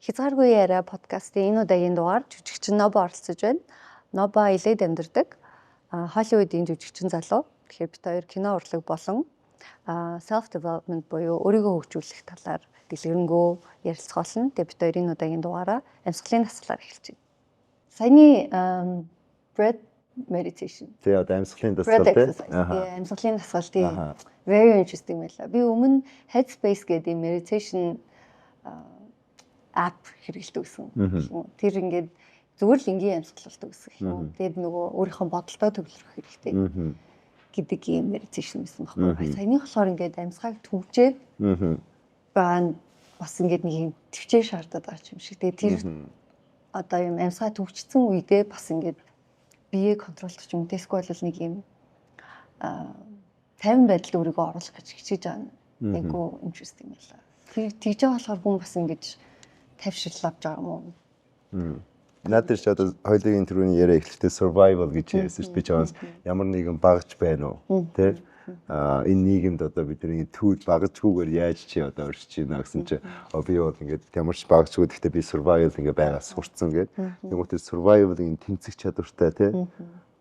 Хязгааргүй яриа подкастын энэ удаагийн дугаар жүжигчин Ноба оролцож байна. Ноба LA-д амьдардаг. Холливуудын жүжигчин залуу. Тэгэхээр бид хоёр кино урлаг болон self development буюу өөрийгөө хөгжүүлэх талаар дэлгэрэнгүй ярилцах болно. Тэгээ бид хоёр энэ удаагийн дугаараа амьсгалын дасгалаар эхэлж байна. Саяны breath meditation. Тий, одоо амьсгалын дасгал, тий. Тий, амьсгалын дасгал, тий. Very interesting байлаа. Би өмнө Headspace гэдэг meditation app хэрэглэдэг гэсэн. Тэр ингээд зүгээр л энгийн амьсгалалдаг гэсэн юм. Тэгээд нөгөө өөрийнхөө бодолтой төвлөрөх хэрэгтэй гэдэг юм meditation байсан байхгүй. Саяны болохоор ингээд амьсгааг түгжээд баа бас ингээд нэг юм тэвчээр шаардаад байгаа юм шиг. Тэгээд тэр одоо юм амьсгаа түгжсэн үедээ бас ингээд бие control дох юм. Тэгэхгүй бол нэг юм тайван байдалд өөрийгөө оруулах гэж хичээж байгаа. Айгу interesting байлаа. Тэр тэгж байгаа болохоор хүн бас ингэж тайвшрал авч байгаа юм уу? Надад ч одоо хоёулын түрүүний яриа эхлэхдээ survival гэж ярьсан шүү дээ. Би ч ямар нэгэн багаж байна уу? Тэ? А энэ нийгэмд одоо бидний түүл багажгүйгээр яаж чи одоо оршиж байна гэсэн чи би бол ингээд ямар ч багажгүй, гэхдээ би survival ингээд байгаа сурцсан гээд. Тэгмээ тэр survival-ын тэмцэх чадвартай, тий,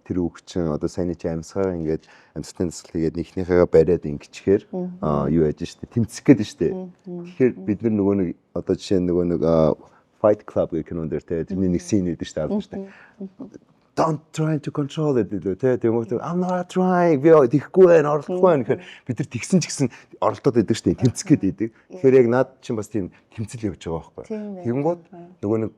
тэр үг чинь одоо саяны чи амьсгаа ингээд амьсгалын дасгал хийгээд нэгнийхээ бариад ингэчээр юу яаж штэ, тэмцэх гээд штэ. Тэгэхээр бид нар нөгөө нэг одоо жишээ нь нөгөө нэг Fight Club гэх кинон дээр, те, тэрний нэг scene өгдөн штэ, албан штэ. "Don't try to control it" гэдэг, те. Тэгмээ "I'm not trying", би тийхгүй байна, оролдохгүй байна гэхээр бид нар тэгсэн ч гэсэн оролдоод идэг штэ, тэмцэх гээд идэг. Тэгэхээр яг наад чинь бас тийм тэмцэл явж байгаа байхгүй. Тэгэнгүүт нөгөө нэг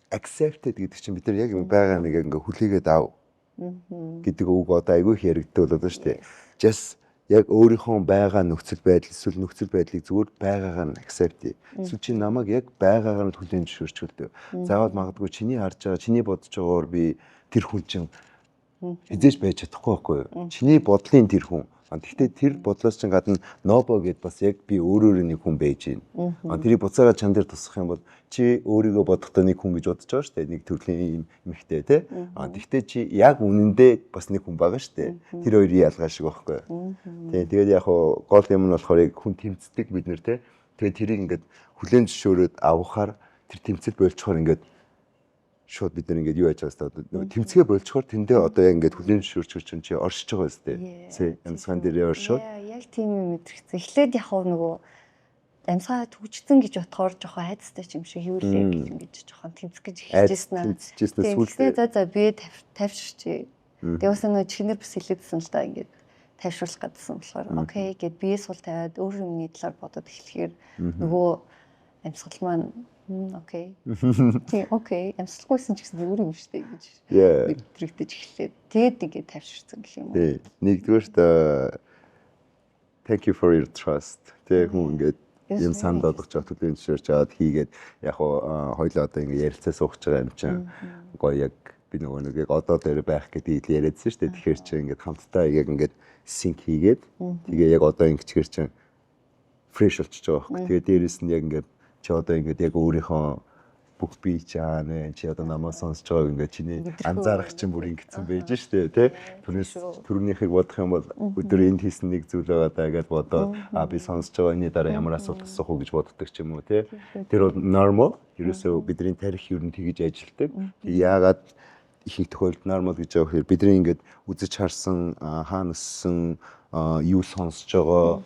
accepted гэдэг чинь бид нар яг юм байгаа нэг ингээ хүлээгээд ав гэдэг үг одоо айгүй их яригддаг болоод байна шүү дээ. Just яг өөрийнхөө байгаа нөхцөл байдал эсвэл нөхцөл байдлыг зүгээр байгаагаар нь accept. Эсвэл чи намайг яг байгаагаар нь хүлээн зөвшөөрчихөлтөө. Заавал магадгүй чиний харж байгаа, чиний бодож байгаагаар би тэр хүн чинь хэзээ ч байж чадахгүй байхгүй юу? Чиний бодлын тэр хүн. Гэхдээ тэр бодлоос чинь гадна Нобо гэд бас яг би өөрөөрөө нэг хүн байж байна. Тэрийг буцаагаад чам дээр тусах юм бол чи өөрийгөө бодохдоо нэг хүн гэж бодож байгаа шүү дээ. Нэг төрлийн юм эмэгтэй, тий. Гэхдээ чи яг үнэндээ бас нэг хүн байгаа шүү дээ. Тэр хоёрын ялгаа шиг байхгүй юу? Тий. Тэгээд яг хуу гол юм нь болохоор яг хүн тэмцдэг бид нэр, тий. Тэгээд тэрийг ингээд хүлээн зөвшөөрөөд авахаар тэр тэмцэл болцохоор ингээд шууд бид нар ингээд юу яаж байгаа хэвээр нөгөө тэмцгээ болцохоор тэндээ одоо яг ингээд хүлээн зөвшөөрч чинь чи оршиж байгаа үстэй. Тий. Амьсгаан дээрээ оршоод. Яг тийм юм мэдрэгцэн. Эхлээд яг хуу нөгөө амьсгаа түгжсэн гэж бодохоор жоохон айдастай ч юм шиг юу лээ гэж ингэж жоохон тэмцэх гэж эхэлжсэн аа. Тэмцэжсэн сүүлдээ. За би тайвширчээ. Тэгээ бас нөгөө чихнэр бас хэлээдсэн л да, ингээд тайвшруулах гэдсэн болохоор okay гэд бие сул тавиад өөр юмны талаар бодоод эхлэхээр нөгөө амьсгал маань okay. Тийм, okay. Амьсгалгүйсэн ч гэсэн зүгээр юм шүү дээ гэж мэдрэгдэж эхлээд тэгээд ингээд тайвширсан гэх юм уу. Тий. Нэгдүгээрт thank you for your trust. Тэг хүн ингээд юм санд олгож байгаа, төлөв зөвшөөрч аваад хийгээд яг хуу хоёлоо одоо ингээд ярилцаа суух байгаа юм чинь гоё, яг би нөгөө нэг яг одоо дээр байх гэдгийг яриадсан шүү дээ. Тэгэхээр чи ингээд хамтдаа яг ингээд sync хийгээд тэгээ яг одоо ингэчгэр чинь fresh болчихж байгаа байхгүй. Тэгээ дээрэс нь яг ингээд чи одоо ингээд яг өөрийнхөө бүх бие чаана чи одоо намайг сонсож байгааг ингээд чиний анзаарах чинь бүр ингэсэн байж штэ, тий. Түүнээс түрүүнийхийг бодох юм бол өдөр энд хийсэн нэг зүйл байгаа даа гэж бодоод а би сонсож байгаа энэ дараа ямар асуулт асуух уу гэж боддог ч юм уу, тий. Тэр бол normal. Ерөөсөө бидний тархи ер нь тэгж ажилтдаг. Яагаад их их тохиолдолд normal гэж байгаа гэхээр бидний ингээд үзэж харсан, хаана өссөн, юу сонсож байгаа,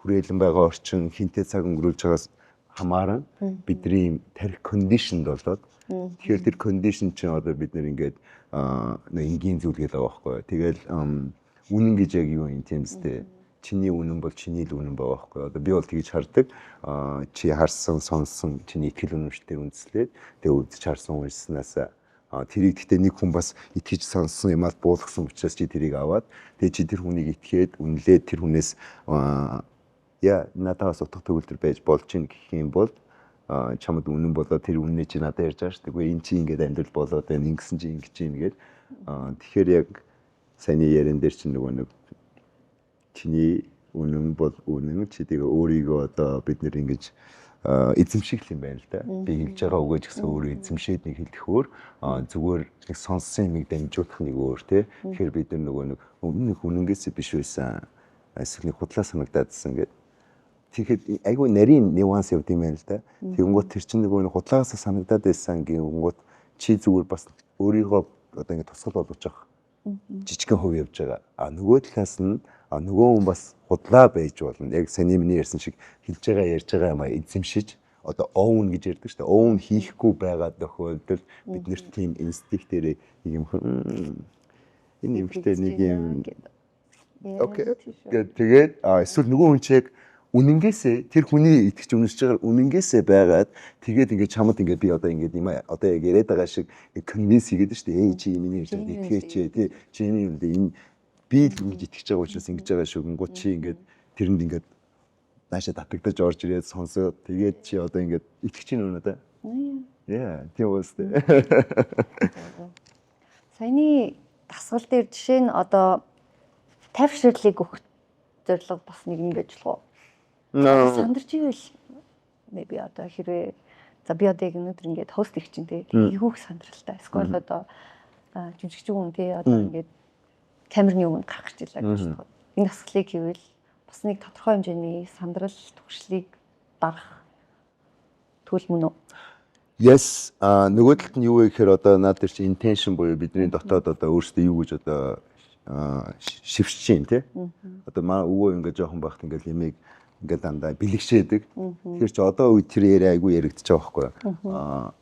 хүрээлэн байгаа орчин, хинтээ цаг өнгөрүүлж байгаас хамааран бидний тархи condition болоод, тэгэхээр тэр condition чинь одоо бид нэр ингээд нэг энгийн зүйл гэдэг байгаа байхгүй. Тэгэл үнэн гэж яг юу юм, тийм үстэй. Чиний үнэн бол чиний л үнэн байгаа байхгүй. Одоо би бол тэгж хардаг. Чи харсан, сонссон чиний итгэл үнэмшилтээр үндэслээд тэгээ үзэж харсан, уншсанаас тэрийг гэхдээ нэг хүн бас итгэж сонссон юмаа буулгасан учраас чи тэрийг аваад тэгээ чи тэр хүнийг итгээд үнэлээд тэр хүнээс яа надаас утга төгөлдөр байж болж гин гэх юм бол чамд үнэн болоо тэр үннээ чи надад ярьж байгаа шүү дээ. Үгүй, энэ чи ингээд амьдрал болоод байна. Ингэсэн чи ингэж юм гээд. Тэгэхээр яг саяны яран дээр чинь нөгөө нэг чиний үнэн бол үнэн, чи тэгээ өөрийгөө одоо бид нэр ингэж эзэмших юм байна л да. Би хэлж байгаа үгээ ч гэсэн өөрөө эзэмшээд нэг хэлэх өөр, зүгээр нэг сонссон юмыг дамжуулах нэг өөр, тий. Тэгэхээр бид нар нөгөө нэг өмнө нэг үнэнгээс биш байсан. Эсвэл нэг худлаа санагдаадсан гэдэг. Тэгэхэд айгүй нарийн nuance явд юм байна л да. Тэгэнгүүт тэр чинь нөгөө худлаагаас санагдаад байсан гингүүт чи зүгээр бас өөрийгөө одоо ингэ тусгал болгож байгаа. Жижигхэн хувь явж байгаа. А нөгөө талаас нь нөгөө хүн бас худлаа байж болно. Яг саний миний ярьсан шиг хэлж байгаа, ярьж байгаа юм а эзэмшиж, одоо own гэж ярьдаг шүү дээ. Own хийхгүй байгаа тохиолдолд бид нэр тийм инстинктээрээ нэг юм, энэ эмэгтэй нэг юм, okay гэд, тэгээд эсвэл нөгөө хүн чиг үнэнгээсээ, тэр хүний итгэж үнэншиж байгаа үнэнгээсээ байгаад, тэгээд ингээд чамд ингээд би одоо ингээд юм одоо яг яриад байгаа шиг convince хийгээд шүү дээ. "Эй, чи миний ярьж байгааг итгэээч, тий, чи энэ энэ би л ингэж итгэж байгаа учраас ингэж байгаа шүү" гингууд чи ингээд тэрэнд ингээд наашаа татагдаж орж ирээд сонсоод, тэгээд чи одоо ингээд итгэж чинь өнөө да. Yeah, тийм үстэй. Саяны дасгал дээр жишээ нь одоо тайвширлыг өгөх зорилго бас нэг юм байж болох уу? Сандарч ивэл maybe одоо хэрвээ, за, би одоо яг өнөөдөр ингээд host их чинь, тий, айгүйх сандралтай. Эсвэл одоо жүжигч хүн, тий, одоо ингээд камерны өмнө гарах гэж байлаа гэж бодоход энэ дасгалыг хийвэл бас нэг тодорхой хэмжээний сандрал түгшлийг дарах түүл мөн үү? Yes, а нөгөө талд нь юу вэ гэхээр одоо наад дээр чи intention буюу бидний дотоод одоо өөрсдөө юу гэж одоо шившиж чинь, тий. Одоо маа өвөө ингээд жоохон байхад ингээд ямиг ингээд дандаа бэлэгшээдэг. Тэгэхээр чи одоо үед тэр яриа айгүй яригдчих байгаа байхгүй юу?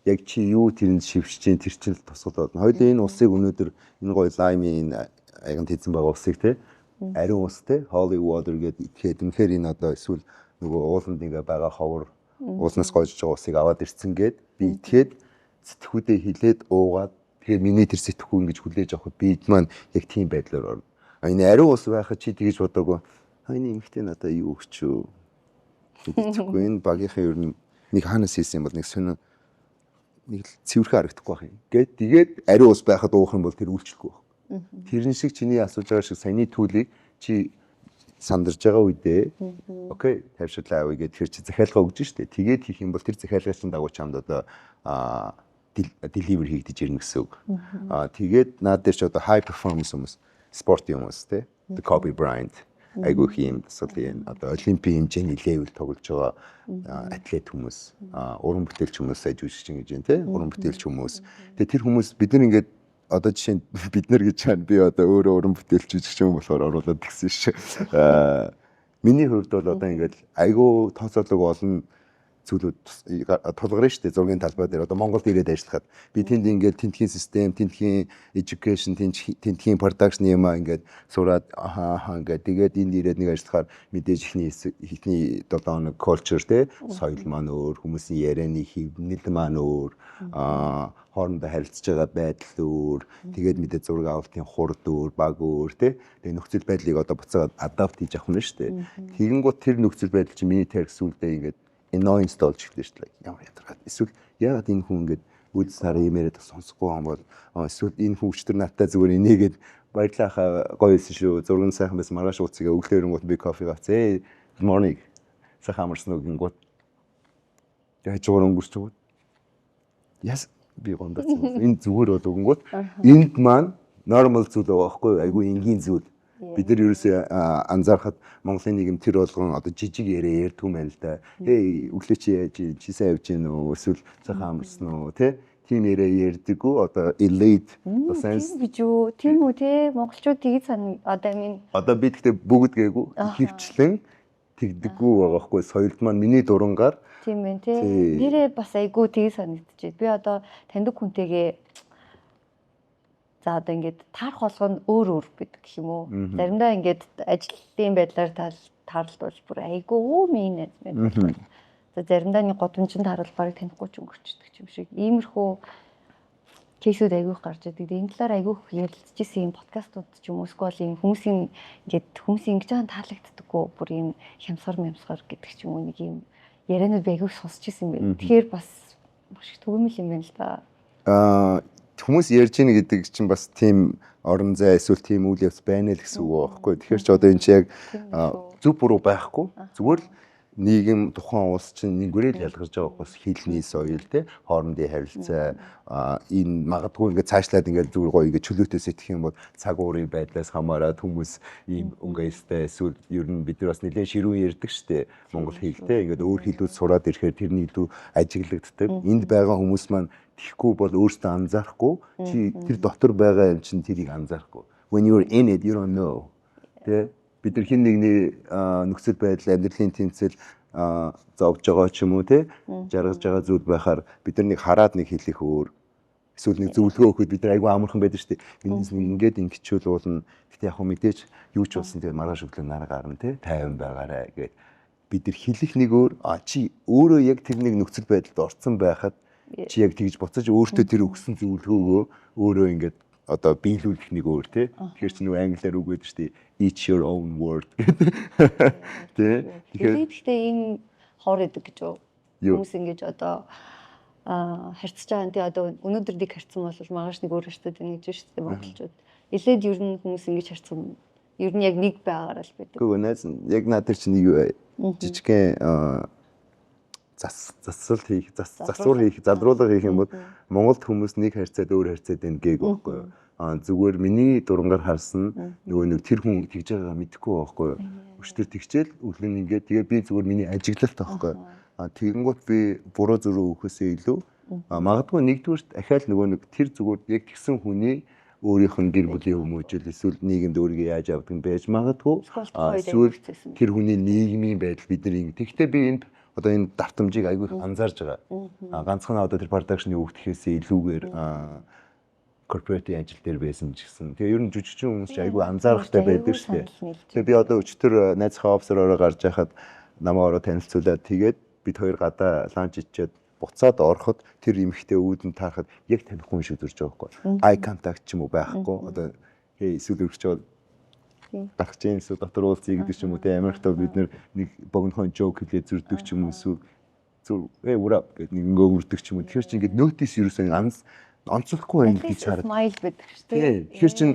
Яг чи юу тэрэнд шившиж чинь, тэр чинь л тусгал болно. Хоёул энэ усыг өнөөдөр энэ гоё lime ын энэ аяганд хийсэн байгаа усыг, те, ариун ус, те, holy water гэдэг итгэхэд үнэхээр энэ одоо эсвэл нөгөө ууланд ингээ байгаа ховор уулнаас гойжж байгаа усыг аваад ирсэн гээд би итгээд, сэтгхүүдээ хилээд уугаад, тэгээд миний тэр сэтгхүү ингэж хүлээж авахд бид маань яг тийм байдлаар орно. А энэ ариун ус байхад чи тэгэж бодоагүй. А энэ эмэгтэй надаа юу өгч үү? Тэгэхгүй энэ багийнхаа ер нь нэг хаанаас хийсэн юм бол нэг сонин нэг л цэвэрхэн харагдахгүй байх юм. Гэт тэгээд ариун ус байхад уух юм бол тэр үйлчлэхгүй байх. Тэрэн шиг чиний асууж байгаа шиг саяны төлийг чи сандарж байгаа үедээ okay, тайвширлаа авъя гэхэд тэр чи захиалга өгж штэ. Тэгээд хийх юм бол тэр захиалгын дагуу чамд одоо deliver хийгдэж ирнэ гэсэн үг. Тэгээд наад дээр чи одоо high performance хүмүүс, спортын хүмүүс, те. The Kobe Bryant айгүй их юм дасгалын одоо олимпийн хэмжээний level тоглож байгаа атлет хүмүүс, уран бүтээлч хүмүүс, сая жүжигчин гэж байна, те, уран бүтээлч хүмүүс. Тэгээ тэр хүмүүс бид нар ингээд одоо жишээ нь бид нар гэж чана, би одоо өөрөө уран бүтээлч, жүжигчин болохоор оруулаад гисэн ш. Миний хувьд бол одоо ингээд айгүй тооцоолог олон зүйлүүд тулгарна шүү дээ, зургийн талбай дээр. Одоо Монголд ирээд ажиллахад би тэнд ингээд тентхийн систем, тентхийн education, тентхийн production юм аа ингээд сураад, ахаа ахаа ингээд тэгээд энд ирээд нэг ажиллахаар мэдээж ихний ихний 7 хоног culture, те, соёл маань өөр, хүмүүсийн ярианы хэвнэл маань өөр, хоорондоо харилцаж байгаа байдал өөр, тэгээд мэдээ зураг авалтын хурд өөр, баг өөр, те. Тэгээд нөхцөл байдлыг одоо буцаагаад adapt хийж авах нь шүү дээ. Тэгэнгүүт тэр нөхцөл байдал чинь миний тарих сүлдээ ингээд annoyance болж эхэлнэ шүү дээ. Ямар ядаргаад. Эсвэл яагаад энэ хүн ингээд үд сар юм яриад сонсохгүй юм бол, эсвэл энэ хүн өчтөр надтай зүгээр инээгээд "Баярлалаа хаа, гоё байсан шүү. Зураг нь сайхан байсан. Маргааш уулзъя." Өглөө ирэнгүүт би кофе авцээ. "Hey, good morning. Сайхан амарсан уу?" гингүүт хажуугаар өнгөрч байгаа. Яс би гондоцсон. Энэ зүгээр бол өгөнгүүт энд маань normal зүйл байгаа байхгүй юу? Айгүй энгийн зүйл. Бид нар ерөөсөө анзаархад Монголын нийгэм тэр болгон одоо жижиг яриа ярьдгүй юм байна л да. "Hey, өглөө чи яаж, чи сайн явж гин үү? Эсвэл сайхан амарсан уу?" Тэ? Тийм яриа ярьдаггүй, одоо elite сайн гэж юу? Тийм үү, те? Монголчууд тгий сан одоо минь Одоо би тэгтээ бүгд гээгүй, хөвчлэн тэгдэггүй байгаа хгүй, соёлд маань миний дурангаар. Тийм байх, те. Нэрээ бас айгүй тгий санагдчих. Би одоо таньдаг хүнтэйгээ, за, одоо ингээд таарах болгоно өөр өөр гэдэг гэх юм уу. Заримдаа ингээд ажлын байдлаар тааралд бол бүр айгүй өө минь найз мэн. За, заримдаа нэг годамжинд таарал барыг танихгүй ч өнгөрчдөг юм шиг. Иймэрхүү case үүд айгүйх гарч идэг. Энэ талаар айгүйх ярилцж исэн юм подкастууд ч юм уу, эсвэл юм хүмүүсийн ингээд хүмүүсийн ингэж байгаа таалагддаггүй, бүр юм хямсгар мямсгар гэдэг ч юм уу, нэг юм яриануд би айгүйх сонсч исэн юм байна. Тэгэхээр бас маш их түгээмэл юм байна л да. Хүмүүс ярьж ийн гэдэг чинь бас тийм орон зай эсвэл тийм үйл явц байна л гэсэн үг байхгүй. Тэгэхээр чи одоо энэ чи яг зөв буруу байхгүй. Зүгээр л Нийгэм тухайн улс чинь нэгүрээ л ялгарч байгаа бас хэлний соёл те, хоорондын харилцаа, энэ магадгүй ингээд цаашлаад ингээд зүгээр гоё ингээд чөлөөтэй сэтгэх юм бол цаг уурын байдлаас хамаарат хүмүүс ийм өнгө аястай, эсвэл ер нь бид нар бас нэлээд ширүүн ярьдаг штэ монгол хэл те, ингээд өөр хэлүүд сураад ирэхээр тэрний илүү ажиглагддаг. Энд байгаа хүмүүс маань тэхгүй бол өөртөө анзаарахгүй, чи тэр дотор байгаа юм чинь тэрийг анзаарахгүй. When you're in it, you don't know те. Бид нар хэн нэгний нөхцөл байдал, амьдралын тэмцэл зовж байгаа ч юм уу те, жаргаж байгаа зүйл байхаар бид нар нэг хараад нэг хэлэх өөр, эсвэл нэг зөвлөгөө өгөхөд бид нар айгүй амархан байдаг шүү дээ. Энэс нэг ингээд ингэчүүл уулна. Гэтэ яг хөө мэдээж юу ч болсон, тэгээд маргааш өглөө нар гарна те, 50 байгаарэ гэд бид нар хэлэх нэг өөр, а чи өөрөө яг тэр нэг нөхцөл байдалд орцсон байхад чи яг тэгж буцаж өөртөө тэр өгсөн зөвлөгөөгөө өөрөө ингээд одоо биелүүлэх нэг өөр тий. Тэгэхээр чи нөгөө англиар үг байдаг шүү дээ. "Eat your own word" гэдэг. Тий. Тэгэхээр гэхдээ ийм хоор идэг гэж юу? Хүмүүс ингэж одоо харьцаж байгаа. Тий, одоо өнөөдөр нэг харьцсан бол маргааш нэг өөр харьцаад байна гэж шүү дээ монголчууд. Илээд ер нь хүмүүс ингэж харьцсан ер нь яг нэг байгаараа л байдаг. Үгүй, найз, яг наад тэр чинь нэг юу жижигхэн засал хийх, засвар хийх, залруулга хийх юм бол Монголд хүмүүс нэг харьцаад өөр харьцаад байна гээг байхгүй юу? А зүгээр миний дурангаар харсан нөгөө нэг тэр хүн тэгж байгаагаа мэдэхгүй байхгүй юу? Өчтөр тэгчээл өглөө нь ингээд тэгээ би зүгээр миний ажиглалт байхгүй юу? А тэгэнгүүт би буруу зөрүү өгөхөөсөө илүү магадгүй нэгдүгüрт ахаал нөгөө нэг тэр зүгээр яг тэгсэн хүний өөрийнх нь гэр бүлийн хүмүүжил эсвэл нийгэмд өөрийгөө яаж авдаг нь байж магадгүй. Эсвэл тэр хүний нийгмийн байдал бид нар ингэ. Тэгэхдээ би энэ одоо энэ давтамжийг айгүй их анзаарж байгаа. А ганцхан одоо тэр production ы өгдөхөөсөө илүүгээр corporate ажил дээр байсан ч гэсэн. Тэгээ ер нь жүжигчин хүмүүс ч айгүй анзаарахтай байдаг шүү дээ. Тэгээ би одоо өчтөр найзынхаа офисоор ороо гарч яхад намайг ороо танилцуулаад, тэгээд бид хоёр гадаа lunch ичээд буцаад ороход тэр эмэгтэй үүдэн таарахад яг танихгүй юм шиг зурж байгаа байхгүй. Eye contact ч юм уу байхгүй. Одоо hey, эсвэл өргөж байгаа гарах чинь эсвэл дотор уулзъя гэдэг ч юм уу те. Америкт бид нэг богинохон joke хэлээ зөрдөг ч юм уу, эсвэл зүр "Hey, what up" гэдэг нэг ингээ өнгөрдөг ч юм уу. Тэгэхээр чи ингээд notice ерөөсөө анз онцлохгүй байна гэж хараад. Smile байдаг шүү дээ. Тэгэхээр чин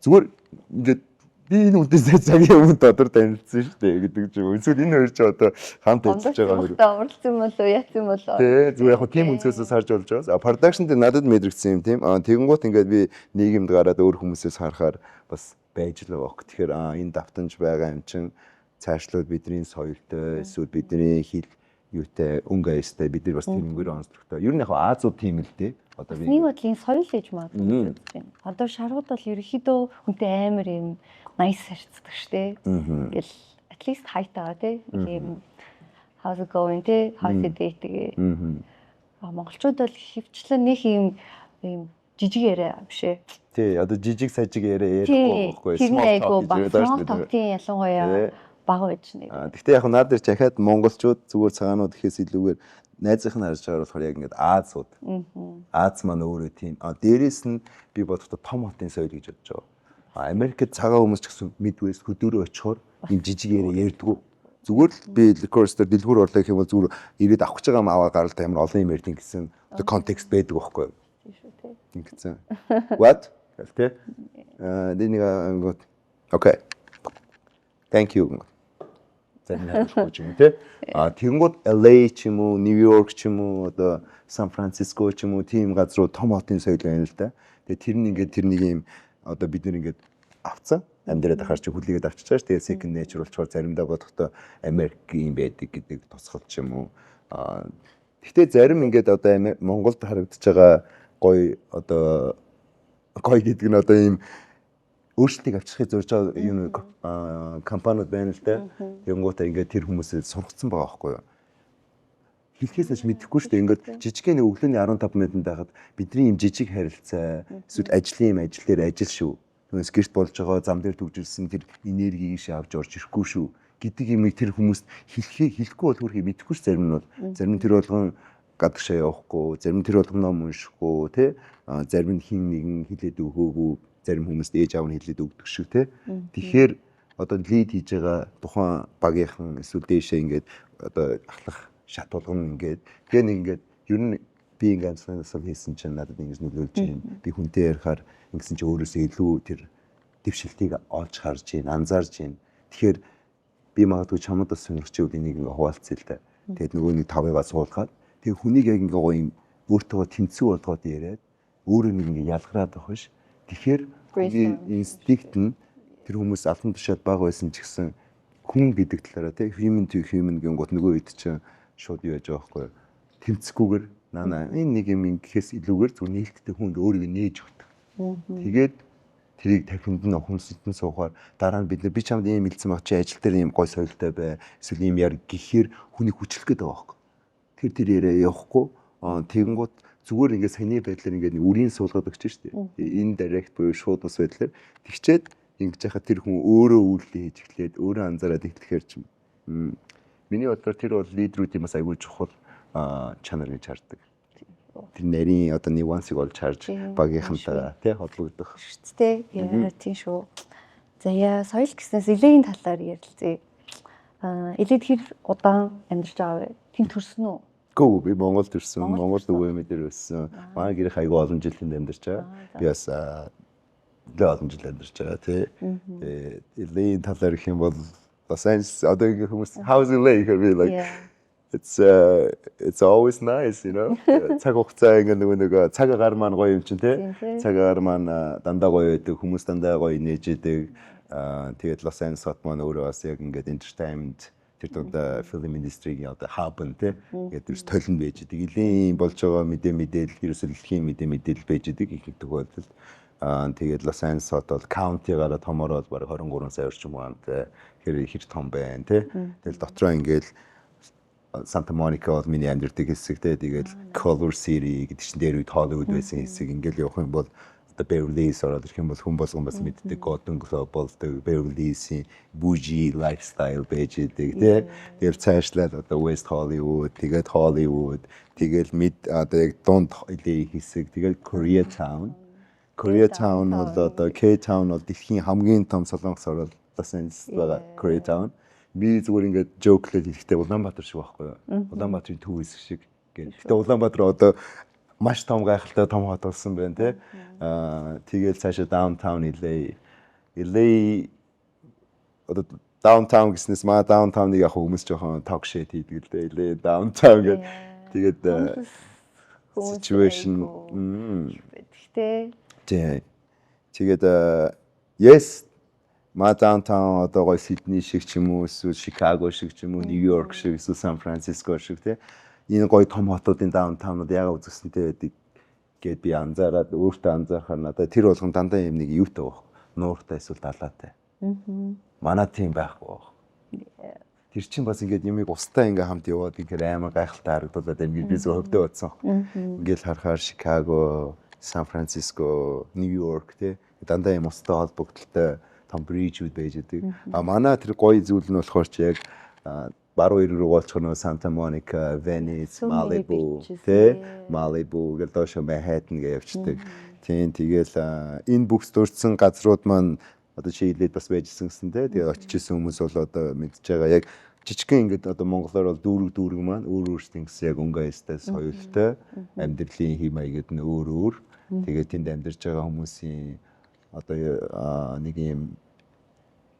зүгээр ингээд би энэ хүнтэй цагийн өмнө дотор танилцсан шүү дээ гэдэг ч юм уу. Эсвэл энэ хоёр ч одоо хамт ажиллаж байгаа юм. Уралдсан болоо, яатсан болоо. Тий, зүгээр яг тийм өнцгөөс харж болж байгаа. А production дээр надад мэдрэгдсэн юм тийм. А тэгэнгუут ингээд би нийгэмд гараад өөр хүмүүсээс харахаар бас байж л байгаа. Тэгэхээр энэ давтамж байгаа юм чин цаашлууд бидний соёлтой эсвэл бидний хэл юутай, өнгө аястай, бид нар бас тэр өнгөөр онцлогтой. Ер нь яг Азууд тийм л дээ. Одоо би нэг бодлын соёл гэж магадгүй гэж бодож байна. Одоо шаргууд бол ерөнхийдөө хүнтэй амар юм nice харьцдаг штэ. Ингээл at least хайтагаа тий. Нэг юм "How's it going" тий. "How's your day" тэгээ. А монголчууд бол хөвчлэн нэг юм жижиг яриа биш ээ. Тий, одоо жижиг сажиг яриа ярихгүй байхгүй. Small talk гэж яриад байгаа шүү дээ. Small talk, тийм, ялангуяа бага байж нэ. А тэгтээ яг наад дээр чахаад монголчууд зүгээр цагаанууд гэхээс илүүгээр найзынх нь харж байгаа болохоор яг ингээд Азууд. Аз маань өөрөө тийм. А дээрэс нь би бодохдоо том хотын соёл гэж бодож байгаа. А Америкт цагаан хүмүүс ч гэсэн Midwest хөдөөрөө очихоор ийм жижиг яриа ярьдгүү. Зүгээр л би liquor store, дэлгүүр орлоо гэх юм бол зүгээр ирээд авах гэж байгаа юм аваа гаралтай ямар олон юм ярьдیں гэсэн одоо контекст байдаг байхгүй юу? Тийм шүү тий. Ингэсэн. "What?" гэл тий. Аа нэг ангууд "Okay. Thank you." Зарим хариулахгүй ч юм уу тий. А тэгэнгүүт LA ч юм уу, New York ч юм уу, одоо Сан Франциско ч юм уу, тийм газруу том хотын соёл байна л да. Тэгээ тэр нь ингээд тэр нэг юм одоо бид нэр ингээд авцсан амьдраад ахаар чи хүлээгээд авчиж байгаа ш. Тэгээ second nature болчоор заримдаа бодохдоо Америк юм байдаг гэдэг тусгал ч юм уу. А гэхдээ зарим ингээд одоо Монголд харагдаж байгаа гоё, одоо гоё гэдэг нь одоо ийм өөрчлөлтийг авчрахыг зорж байгаа юм компаниуд байна л да. Тэгэнгუутаа ингээд тэр хүмүүсээ сургацсан байгаа байхгүй юу? Хэлхээс ч мэдэхгүй шүү дээ. Ингээд жижигхэн нэг өглөөний 15 минутанд байхад бидний юм жижиг харилцаа эсвэл ажлын юм ажил дээр ажил шүү. Түүнээс гэрт болж байгаа зам дээр түгжирсэн тэр энергийг шавж авч орж ирэхгүй шүү гэдэг юмыг тэр хүмүүст хэлхээ хэлэхгүй бол хөрхий мэдэхгүй ш, зарим нь бол. Зарим нь тэр болгон гадагшаа явахгүй, зарим нь тэр болгон ном уншихгүй, тий? Зарим нь хин нэгэн хэлээд өгөөгүй, зарим хүмүүст ээж аав нь хэлээд өгдөг шүү, тий? Тэгэхээр одоо lead хийж байгаа тухайн багийнхан эсвэл дээшээ ингээд одоо ахлах шат болгоно ингээд тэгээ нэг ингээд ер нь би ингээд амьсгалын дасгал хийсэн чинь надад ингэж нөлөөлж байна. Би хүнтэй ярихаар ингэсэн чинь өөрөөсөө илүү тэр дэвшилтийг олж харж байна, анзаарж байна. Тэгэхээр Би магадгүй чамд бас сонирхч ивэл энийг ингээ хуваалцъя л да. Тэгээд нөгөө нэг тавыгаа суулгаад тэг хүнийг яг ингээ гоё юм өөртөө тэнцүү болгоод яриад өөрөө нэг ингээ ялгараад байх биш. Тэгэхээр хүний инстинкт нь тэр хүмүүс албан тушаал бага байсан ч гэсэн хүн гэдэг талаараа, тий, human to human гингууд нөгөө үед чинь шууд юу яаж байгаа байхгүй юу? Тэмцэхгүйгээр наа энэ нэг юм ингэхээс илүүгээр зөв нээлттэй хүнд өөрийгөө нээж өгдөг. Тэгээд тэрийг тархинд нь, ухамсарт нь суухаар дараа нь бид нар би чамд ийм хэлсэн баг, чи ажил дээр ийм гой соёлтой бай, эсвэл ийм яар гэхээр хүнийг хүчлэх гээд байгаа байхгүй. Тэр яриа явахгүй тэгэнгүүт зүгээр ингээд саяны байдлаар ингээд үрийн суулгаад өгч штэ. Indirect буюу шууд ус байдлаар тэгчээд ингэж яхаа тэр хүн өөрөө үйлдэл хийж эхлээд, өөрөө анзаараад эхлэхээр ч миний бодлоор тэр бол лидерүүдийн бас аягүй чухал чанар гэж хардаг. Тэр нарийн одоо нюансыг олж харж багийнхантайгаа, тий, холбогдох. Шүү дээ. Яа, тийм шүү. За яа, соёл гэснээс LA-ийн талаар ярилцъя. LA-д хэр удаан амьдарч байгаа вэ? Тэнд төрсөн үү? Гүү, би Монгол төрсөн. Монгол өвөө мэдэр өссөн. Манай гэрх айгүй олон жил тэнд амьдарч байгаа. Би бас нэлээ олон жил амьдарч байгаа, тий. Тэгээ LA-ийн талаар гэх юм бол Los Angeles одоо ингэ хүмүүс "How's LA?" гэхээр би like it's always nice. Цаг хугацаа ингээ нөгөө нэг цаг агаар маань гоё юм чинь, тий. Цаг агаар маань дандаа гоё байдаг, хүмүүс дандаа гоё нээж идэг. Тэгээд Los Angeles хот маань өөрөө бас яг ингээд entertainment, тэр дунд film industry-гийн одоо hub нь, тий. Ингээд ерөөс толинд байж идэг. Илийн болж байгаа мэдээ мэдээлэл, ерөөсөө дэлхийн мэдээ мэдээлэл байж идэг их их тохиолдолд. Тэгээд Los Angeles хот бол county-гаараа томоор бол бараг 23 сая орчим хүнтэй хэр хэр том байна, тий. Тэгэл дотроо ингээл Санта Моника бол миний амьдардаг хэсэг, те. Тэгээд Culver City гэдэг чинь дээр үед Hollywood байсан хэсэг. Ингээл явах юм бол одоо Beverly Hills ороод ирэх юм бол хүн болгон бас мэддэг Golden Globe болдог, Beverly Hills-ийн bougie lifestyle байж идэг, те. Тэгэл цаашлаад одоо West Hollywood, тэгээд Hollywood, тэгэл mid одоо яг дунд LA хэсэг, тэгэл Koreatown. Koreatown бол одоо K-Town бол дэлхийн хамгийн том солонгос орол Los Angeles байгаа Koreatown. Би зүгээр ингээд joke-лээд хэлэхдээ Улаанбаатар шиг байхгүй юу? Улаанбаатарын төв хэсэг шиг гэх. Гэтэ Улаанбаатар одоо маш том гайхалтай том хот болсон байна, те. Тэгэл цаашаа downtown LA. LA одоо downtown гэснээс маа downtown-ыг яг хүмүүс жоохон talk shit хийдэг л дээ. LA downtown гэдэг. Тэгээд situation. Гэхдээ тий. Тэгээд yes, ма downtown одоо гоё Сидней шиг ч юм уу, эсвэл Чикаго шиг ч юм уу, Нью-Йорк шиг, эсвэл Сан Франциско шиг, тий. Энэ гоё том хотуудын downtown-ууд яагаад үзэсгэлэнтэй байдаг гэд би анзаараад, өөртөө анзаарахаар надад тэр болгон дандаа юм нэг юутай байх. Нууртай эсвэл далаатай. Манай тийм байхгүй байх. Тэр чинь бас ингээд юмыг устай ингээ хамт яваад ингээд амар гайхалтай харагдуулаад байна гэж би зөв хөвдөө бодсон. Ингээл харахаар Чикаго, Сан Франциско, Нью-Йорк, тий, дандаа юм устай холбогдлолтой том bridge үүд байж идэг. А манай тэр гоё зүйл нь болохоор чи яг баруун эрэг рүү голцох нөө Санта Моника, Венис, Малибу, тий, Малибу гэл доошо Манхэттен гэж явцдаг. Тийм, тэгэл энэ бүх дурдсан газрууд маань одоо чи LA-д бас байжсэн гэсэн, тий. Тэгээд очиж исэн хүмүүс бол одоо мэдж байгаа, яг жижигхэн ингээд одоо монголоор бол дүүрэг дүүрэг маань өөр өөрсдийн гэсэн яг өнгө аястай, соёлтой, амьдралын хэв маягад нь өөр өөр. Тэгээд тэнд амьдарч байгаа хүмүүсийн одоо нэг юм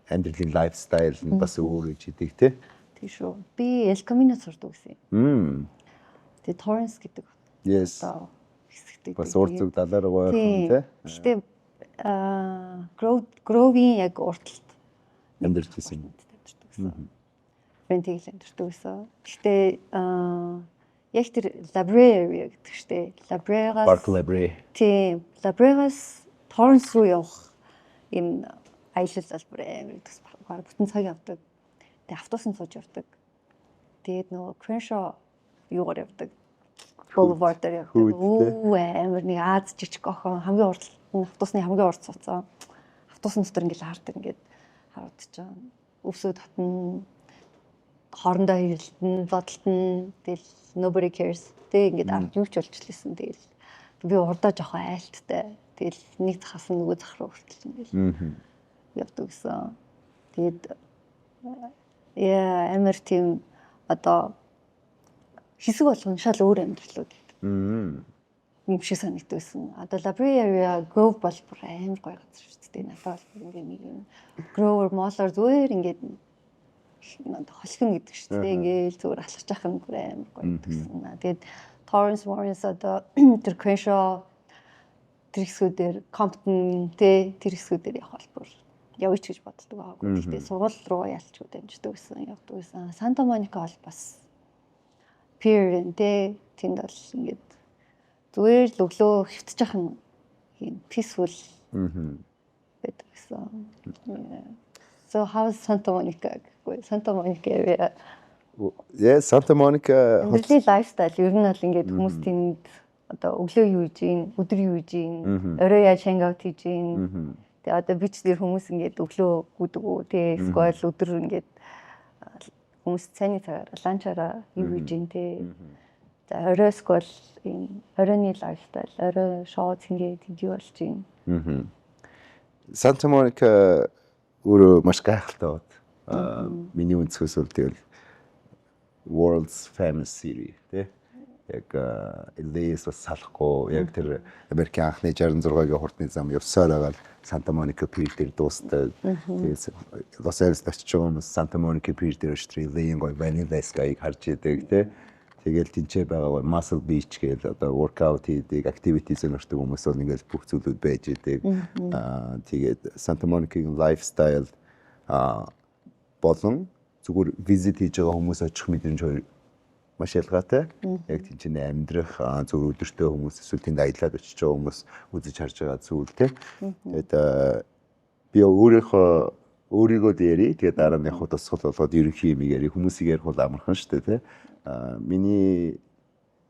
амьдралын lifestyle нь бас өөр гэж идэг, тий. Тийм шүү. Би El Camino сурдаг гэсэн. Тэгээ Torrance гэдэг одоо хэсэгтэй. Бас урд зүг далаар гоё юм, тий. Гэхдээ Grove-ийн яг урд талд амьдарч ирсэн. Амьдардаг гэсэн. Rent ийг л амьдардаг гэсэн. Гэхдээ яг тэр La Brea area гэдэг штэ. La Brea-гаас Park La Brea. Тийм. La Brea-гаас Torrance руу явах юм аялал залбар амар гэдэг баг бүтэн цаг явдаг. Тэгээ автобусанд сууж явдаг. Тэгээд нөгөө Crenshaw юугаар явдаг. Boulevard дээр явдаг. Үү, амар нэг Аз жижиг охин хамгийн урд, автобусны хамгийн урд сууцсан. Автобусын дотор ингээл хардаг, ингээд харагдаж байгаа. Өвсөө татна, хоорондоо хэрэлдэн, зодтолтон, тэгэл nobody cares. Тэг ингээд ард юу ч болж лээсэн. Тэгэл би урдаа жоохон айлттай. Тэгэл нэг захаас нь нөгөө зах руу хүртэл ингээл явдаг гэсэн. Тэгээд яа, амар тийм одоо хэсэг болгон шал өөр амьдралууд гэдэг. Юм шиг санагдсан. Одоо La Brea area, Grove бол бүр амар гоё газар шүү дээ. Надад бол бүр ингээ нэг юм Grove mall-оор зүгээр ингээд Холхино гэдэг шүү дээ. Ингээл зүгээр алхаж явах нь бүр амар гоё гэсэн. Тэгээд Torrance Morris, одоо тэр Crenshaw, тэр хэсгүүдээр, Compton тэ, тэр хэсгүүдээр явах бол бүр явъя ч гэж боддог байгаагүй. Гэхдээ сургууль руу ялчгүй дамждаг гэсэн, явдаг гэсэн. Санта Моника бол бас pier тэ, тэнд бол ингээд зүгээр л өглөө хэвтэж явах нь юм peaceful байдаг гэсэн. So how is Santa Monica гэхгүй, Santa Monica area? Yeah, Santa Monica. Амьдралын lifestyle ер нь бол ингээд хүмүүс тэнд одоо өглөө юу хийж гин, өдөр юу хийж гин, орой яаж hang out хийж гин. Тэгээ одоо beach дээр хүмүүс ингээд өглөө гүдэг үү, тэгээ эсвэл өдөр ингээд хүмүүс цайны цагаар lunch аараа юу хийж гин тэ. За, орой эсвэл энэ оройны lifestyle, орой шоу цэнгээ тэнд юу болж гин? Santa Monica өөрөө маш гайхалтай бод. Миний өнцгөөс бол тэгэл world's famous city тий. Яг LA-с бас салахгүй, яг тэр Америкийн анхны 66-гийн хурдны зам явсаар байгаа л Santa Monica Pier дээр дуустдаг. Тэгээд Лос Анжелест очиж байгаа хүмүүс Santa Monica Pier дээр очиж LA-ийн гоё Vanilla Sky-г харж идэг тий. Тэгэл тэнцээ байгаа гоё Muscle Beach гэдэг, одоо workout хийдэг, activity сонирхдаг хүмүүс бол ингээл бүх зүйлүүд байж идэг. Тэгээд Santa Monica-гийн lifestyle болон зүгээр visit хийж байгаа хүмүүс очих мэдрэмж хоёр маш ялгаатай. Яг тэнцэнэ амьдрах зүгээр өдөртөө хүмүүс эсвэл тэнд аялаад очиж байгаа хүмүүс үзэж харж байгаа зүйл тий. Тэгээд би өөрийнхөө өөрийгөө дээрий, тэгээд дараа нь яг тусгал болгоод ерөнхий юм яри, хүмүүсийг ярих бол амархан шүү дээ тий. Миний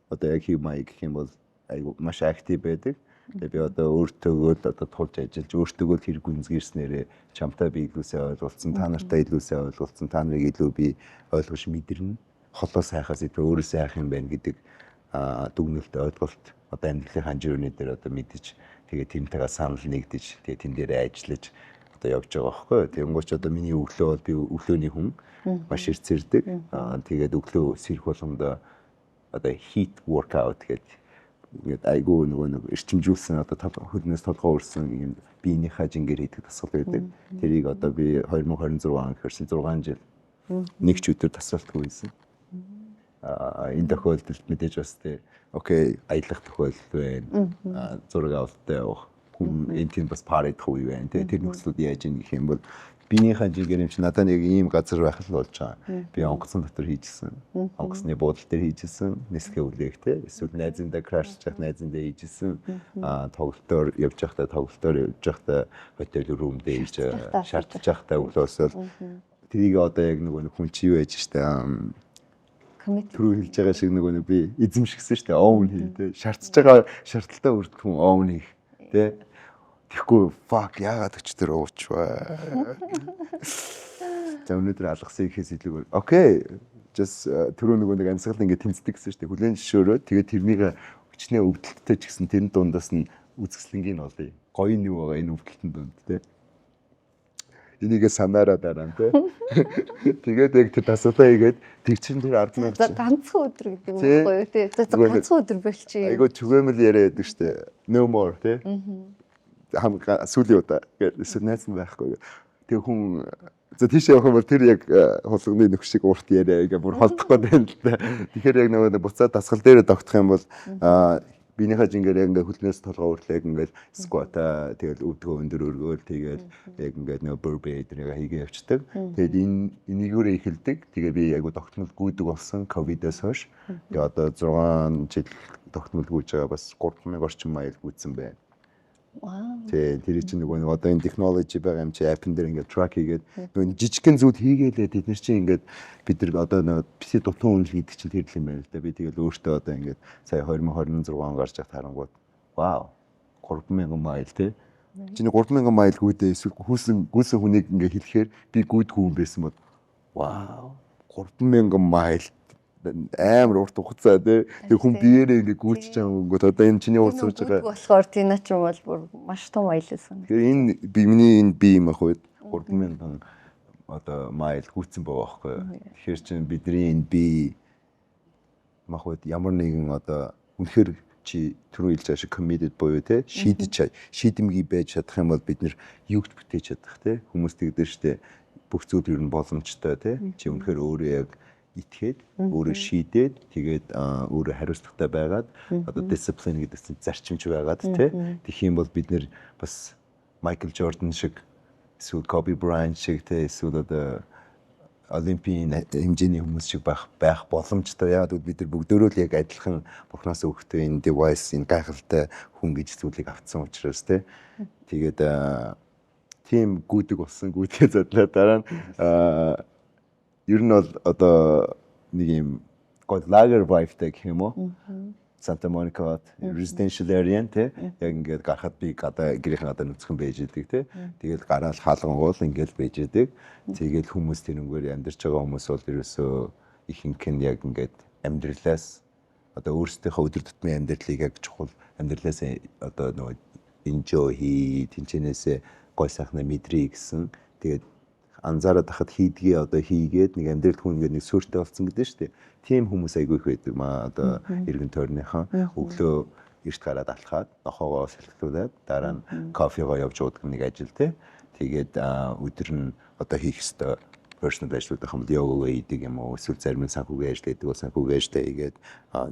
одоо яг хэв маяг гэх юм бол айгу маш active байдаг. Тэгээ би одоо өөртөөгөө л одоо тулж ажиллаж, өөртөөгөө л хэрэг гүнзгийрснээрээ чамтай би илүү сайн ойлголцсон, та нартай илүү сайн ойлголцсон, та нарыг илүү би ойлгож мэдэрнэ. Холоо сайхаас илүү өөрөө сайхан юм байна гэдэг дүгнэлт, ойлголт одоо амьдралын ханжирууны дээр одоо мэдэж, тэгээ тэнтэйгээ санал нэгдэж, тэгээ тэн дээр ажиллаж одоо явж байгаа байхгүй. Тэгэнгүүт ч одоо миний өглөө бол би өглөөний хүн, маш эрт сэрдэг. Тэгээд өглөө сэрэх болгондоо одоо HIIT workout гэдэг ингээд айгүй нөгөө нэг эрчимжүүлсэн, одоо хөлнөөс толгой өрсөн юм биенийхээ жингээр хийдэг дасгал байдаг. Тэрийг одоо би 2026 он гэхэрсэн 6 жил нэг ч өдөр тасралтгүй хийсэн. Энэ тохиолдолд мэдээж бас тэ okay, аялах тохиолдол байна. Зураг авалттай явах хүн энэ тийм бас party дах үе байна. Тэ, тэр нөхцлүүд яаж ийн гэх юм бол биенийхээ жигээр юм чи надад нэг ийм газар байх л болж байгаа. Би онгоцон дотор хийжсэн. Онгоцны буудал дээр хийжсэн. Нислэгээ үлээх те. Эсвэл найзындаа crash чих, найзындаа хийжсэн. Тоглолтоор явж байхдаа, тоглолтоор явж байхдаа hotel room дээр хийж шаардж байхдаа өглөөсөө тэрийг одоо яг нөгөө хүн чи юу яаж штэ түрүү хэлж байгаа шиг нөгөө нэг би эзэмшигсэн штэ, own хий те, шаардж байгаа шаардлагатай хүртэл хүн own хийх те. Тэгэхгүй fuck, яагаад өчтөр уучваа. За, өнөөдөр алгасан ихээс илүү okay, just түрүү нөгөө нэг амьсгал ингээд тэмцдэг гэсэн шүү дээ. Хүлэн зөвшөөрөө, тэгээд тэрнийг өчнөө өвдөлттэй ч гэсэн тэрэн дундаас нь үзэсгэлэнгийг нь олъё. Гоё нь юу байгаа энэ өвдөлтөн дунд те. Энийгээ санаараа дараа нь те. Тэгээд яг тэр дасгалаа хийгээд тэг чин тэр 10 За, ганцхан өдөр гэдэг юм байхгүй юу те. За, ганцхан өдөр болчих. Айгуу түгээмэл яриа байдаг шүү дээ. No more те. Хам сүүлийн удаа гэж, эсвэл найз нь байхгүй. Тэгээ хүн за тийш явах юм бол тэр яг хулганы нөх шиг урт яриа ингээ бүр холдох гээд байна л да. Тэгэхээр яг нөгөө буцаад дасгал дээр тогтох юм бол биенийхээ жингээр яг ингээ хөлнөөс толгой хүртэл яг ингээл squat аа, тэгэл өвдгөө өндөр өргөөл, тэгэл яг ингээд нөгөө burpee эднийг хийгээ явцдаг. Тэгээд энэ энийгээрээ эхэлдэг. Тэгээ би айгу тогтмол гүйдэг болсон ковидоос хойш. Тэгээ одоо 6 жил тогтмол гүйж байгаа, бас 3000 орчим mile гүйцсэн байна. Тий, тэр чинь нөгөө нэг одоо энэ технологи байгаа юм чи app н дээр ингээд track хийгээд нөгөө жижигхэн зүйл хийгээлээ, тэд нар чинь ингээд бид нар одоо нөгөө PC дутуу үнэл хийдэг чинь тэр л юм байна л да. Би тэгэл өөртөө одоо ингээд сая 2026 он гарч явах харангууд вау, 3000 mile тий. Чиний 3000 mile гүйдээ эсвэл хүүсэн гүйсэн хүнийг ингээд хэлэхээр би гүйдгүй юм байсан бол вау, 3000 mile амар урт хугацаа тий. Тэр хүн биеэрээ ингээ гүйчж байгаа өнгөт одоо энэ чиний урд сууж байгаа. Болохоор тийм наа ч юм бол бүр маш том аялсан. Тэгэхээр энэ би миний энэ бие юм ах үед 3000 одоо mile гүйцсэн байгаа байхгүй юу. Тэгэхээр чин бидний энэ бие мах үед ямар нэгэн одоо үнэхээр чи түрүү хэлж байгаа шиг committed буюу те шийдэж шийдэмгий байж чадах юм бол бид нэр юу ч бүтээж чадах те. Хүмүүс тэгдэж штэ. Бүх зүйл ер нь боломжтой, тий. Чи үнэхээр өөрөө яг итгээд, өөрөө шийдээд, тэгээд өөрөө хариуцлагатай байгаад, одоо discipline гэдэг чинь зарчимч байгаад, тий. Тэгэх юм бол бид нэр бас Майкл Жордан шиг, эсвэл Коби Брайант шиг, тий, эсвэл одоо олимпийн хэмжээний хүмүүс шиг байх боломжтой. Яг гэвэл бид нар бүгдөө л яг адилхан Бурханаас өгөхдөө энэ device, энэ гайхалтай хүн гэж зүйлийг авцсан учраас, тий. Тэгээд тийм гүйдэг болсон, гүйдгээ задлаа. Дараа нь ер нь бол одоо нэг юм гол лагер vibe-тай гэх юм уу? Santa Monica residential area, тий. Яг ингээд гарахад би гадаа, гэрийнхэн гадаа нүцгэн байж идэг, тий. Тэгэл гараал хаалгангуул ингээд байж идэг. Тэгэл хүмүүс, тэрнгээр амьдарч байгаа хүмүүс бол ерөөсөө ихэнх нь яг ингээд амьдралаас, одоо өөрсдийнхөө өдөр тутмын амьдралыг яг чухал амьдралаас одоо нөгөө enjoy хий, тэнчэнээсээ гой сайхнаа мэдрий гэсэн. Тэгээд анзаараад хахад хийдгээ одоо хийгээд нэг амьдрал хүн ингээд нэг суурьтай болсон гэдэг нь шүү дээ. Тийм хүмүүс айгүй их байдаг маа, одоо эргэн тойрныхан өглөө эрт гараад алхаад, нохоогоо салхилуулад, дараа нь кофегоо явж уудаг нэг ажил, те. Тэгээд өдөр нь одоо хийх ёстой personal ажлууд юм бол йогагаа хийдэг юм уу, эсвэл зарим нь санхүүгийн ажил хийдэг бол санхүүгийн ажлаа хийгээд,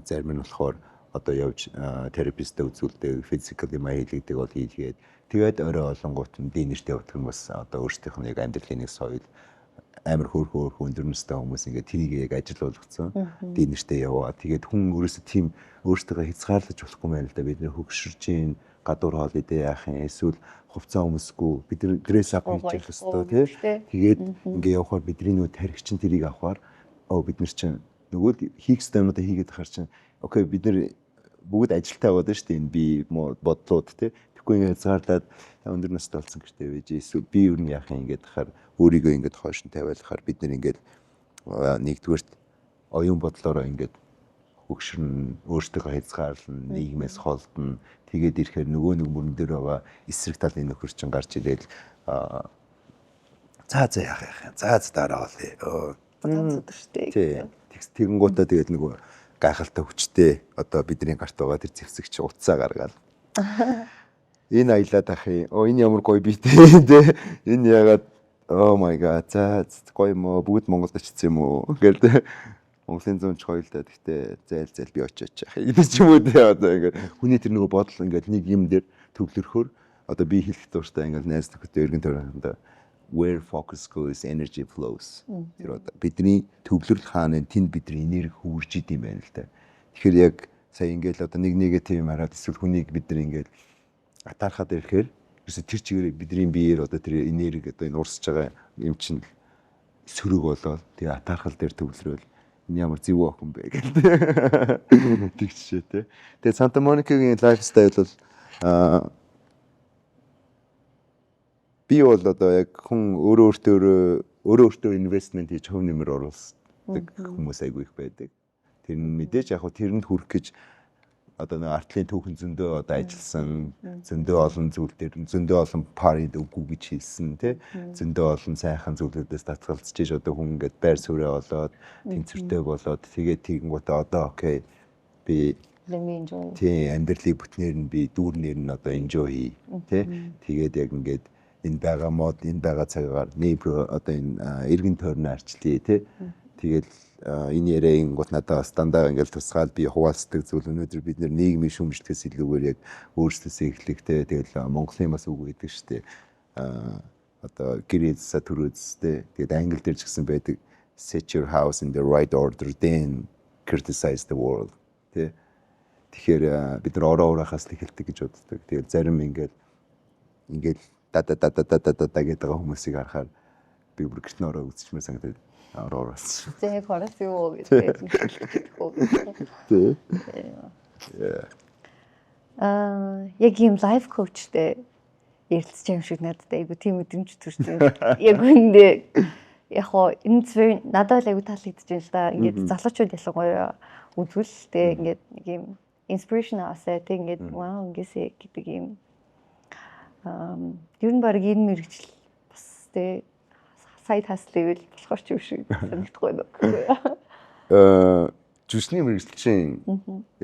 зарим нь болохоор одоо явж therapist тэй үзүүлдэг, physical юм хийлэгдэг бол хийлгээд, тэгээд орой олонгууд нь dinner тэй явдаг нь бас одоо өөрсдийнх нь яг амьдралын нэг соёл. Амар хөөр хөөр өндөр настай хүмүүс ингээд тэрийг яг ажил болгоцсон. Dinner тэй яваа. Тэгээд хүн өөрөөсөө тийм өөртөө хязгаарлаж болохгүй юм байна л да. Бид нэр хөгшөрч гин, гадуур хоол идэ яах юм, эсвэл хувцас өмсөхгүй, бид нар dress up хийж явах ёстой, тий. Тэгээд ингээ явхаар бидний нөө тархи чинь тэрийг авахар оо, бид нар чинь нөгөө хийх ёстой юмнуудаа хийгээд байхаар чинь okay, бид нар бүгд ажилтаа байгаа шүү дээ, энэ би бодлууд, тий. Тэгэхгүй ингээ хязгаарлаад өндөр настай болсон гэртээ байж, эсвэл би юу нь яах юм ингээд хахаар өөрийгөө ингээд хойш нь тавиалахаар бид нар ингээд нэгдүгээрт оюун бодлороо ингээд хөгшөрн, өөртөө хязгаарлана, нийгмээс холдоно. Тэгээд ирэхээр нөгөө нэг мөрөн дээр байгаа эсрэг талын нөхөр чинь гарч ирэл за за, яах яах юм. За за, дараа болъё. Ганц өдөр штэ. Тэгэнгүүтээ тэгээд нөгөө гайхалтай хүчтэй одоо бидний гарт байгаа тэр зэвсэгч утсаа гаргаал. Энэ аялаад ах юм. Оо, энэ ямар гоё битэй, те. Энэ ягаад, oh my god, за гоё юм уу? Бүгд Монголд очсон юм уу? Гэл те. Монголын зүүн ч гоё л да. Гэхдээ зайл зайл би очиж яах юм ч юм уу, те. Одоо ингээд хүний тэр нөгөө бодол ингээд нэг юм дээр төвлөрөхөр, одоо би хэлэх дуртай ингээд найз нөхөдөө, эргэн тойрондоо "Where focus goes, energy flows." Тэр одоо бидний төвлөрөл хаана, тэнд бидний энерги хөвөрж идэм байх л да. Тэгэхээр яг сая ингээл одоо нэг нэгэ тийм хараад, эсвэл хүнийг бид нар ингээл атаархаад ирэхээр ерөөсө тэр чигээр бидний биеэр одоо тэр энерги, одоо энэ урсж байгаа юм чинь сөрөг болоод, тэгээ атаархал дээр төвлөрөөл, энэ ямар зөв охин бэ гэл тэг жишээ, те. Тэгээ Санта Моникагийн lifestyle бол би бол одоо яг хүн өөрөө өөртөө investment хийж, хувь нэмэр оруулдаг хүмүүс айгүй их байдаг. Тэр нь мэдээж яг хөө тэрэнд хүрэх гэж одоо нэг артлын түүхэн зөндөө одоо ажилласан, зөндөө олон зүйл дээр, зөндөө олон party д үгүй гэж хэлсэн, тий, зөндөө олон сайхан зүйлүүдээс татгалзаж иж одоо хүн ингээд байр суурь олоод, тэнцвэртэй болоод, тэгээд тэгэнгүүтээ одоо okay, би Let me enjoy. Тий, амьдралыг бүтнээр нь би дүүрнээр нь одоо enjoy хий, тий. Тэгээд яг ингээд энэ байгаа мод, энэ байгаа цагаар neighbor, одоо энэ эргэн тойрноо арчлая, тий. Тэгэл энэ яриа ингут надад бас дандаа ингээл тусгаал би хуваалцдаг зүйл: өнөөдөр бид нэр нийгмийн шүүмжлэхээс илүүгээр яг өөрсдөөсөө эхлэхтэй. Тэгэл Монголын бас үг байдаг шүү дээ. Одоо гэр эзсаа төрөөзтэй. Тэгээд англи дээр ч гэсэн байдаг: "Set your house in the right order, then criticize the world." Тэ. Тэгэхээр бид нар ороо ураахаас л эхэлдэг гэж боддог. Тэгээд зарим ингээд ингээд да да да да да да да гэдэг байгаа хүмүүсийг харахаар би бүр гэрт нь ороо үзчихмээр санагдаад ороо ураасан. За, яг хораас юу гэж Тий. Яг ийм life coach тэй ярилцж байгаа юм шиг надад айгу тийм мэдрэмж төрсөн. Яг үүндээ яг хоо энэ зүйл надад л айгу таалагдчих юм л да. Ингээд залуучууд ялангуяа үзвэл тэгээ ингээд нэг юм inspiration аваасай, тэг ингээд вау, ингээсэ гэдэг юм. Ер нь баг энэ мэргэжил бас тэг side hustle level болохоор ч юм шиг санагдахгүй байна. Жүжигчний мэргэжил чинь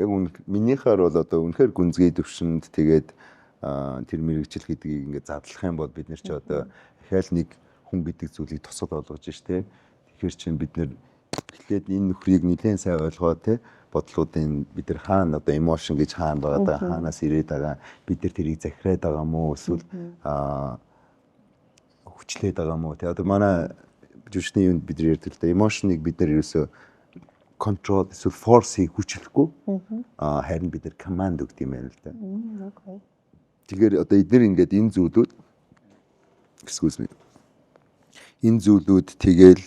яг үнэ минийхаар бол одоо үнэхээр гүнзгий төвшөнд, тэгээд тэр мэргэжил гэдгийг ингээд задлах юм бол бид нар чи одоо дахиад нэг Хүн гэдэг зүйлийг тусгал болгож ш тэ. Тэгэхээр чинь бид нэр эхлээд энэ нөхрийг нэлээд сайн ойлгоо тэ, бодлуудын бид нар хаана одоо emotion гэж хаана байгаа даа, хаанаас ирээд байгаа, бид нар тэрийг захираад байгаа мó эсвэл хүчлээд байгаа мó тэ. Одоо манай жүжигчний юунд бид нар ярьдаг л да, emotion-ыг бид нар ерөөсөө control эсвэл force-ийг хүчлэхгүй, харин бид нар command өгдөг юм байна л да. Тэгэхээр одоо эдгээр ингээд энэ зүйлүүд, excuse me, энэ зүйлүүд тэгэл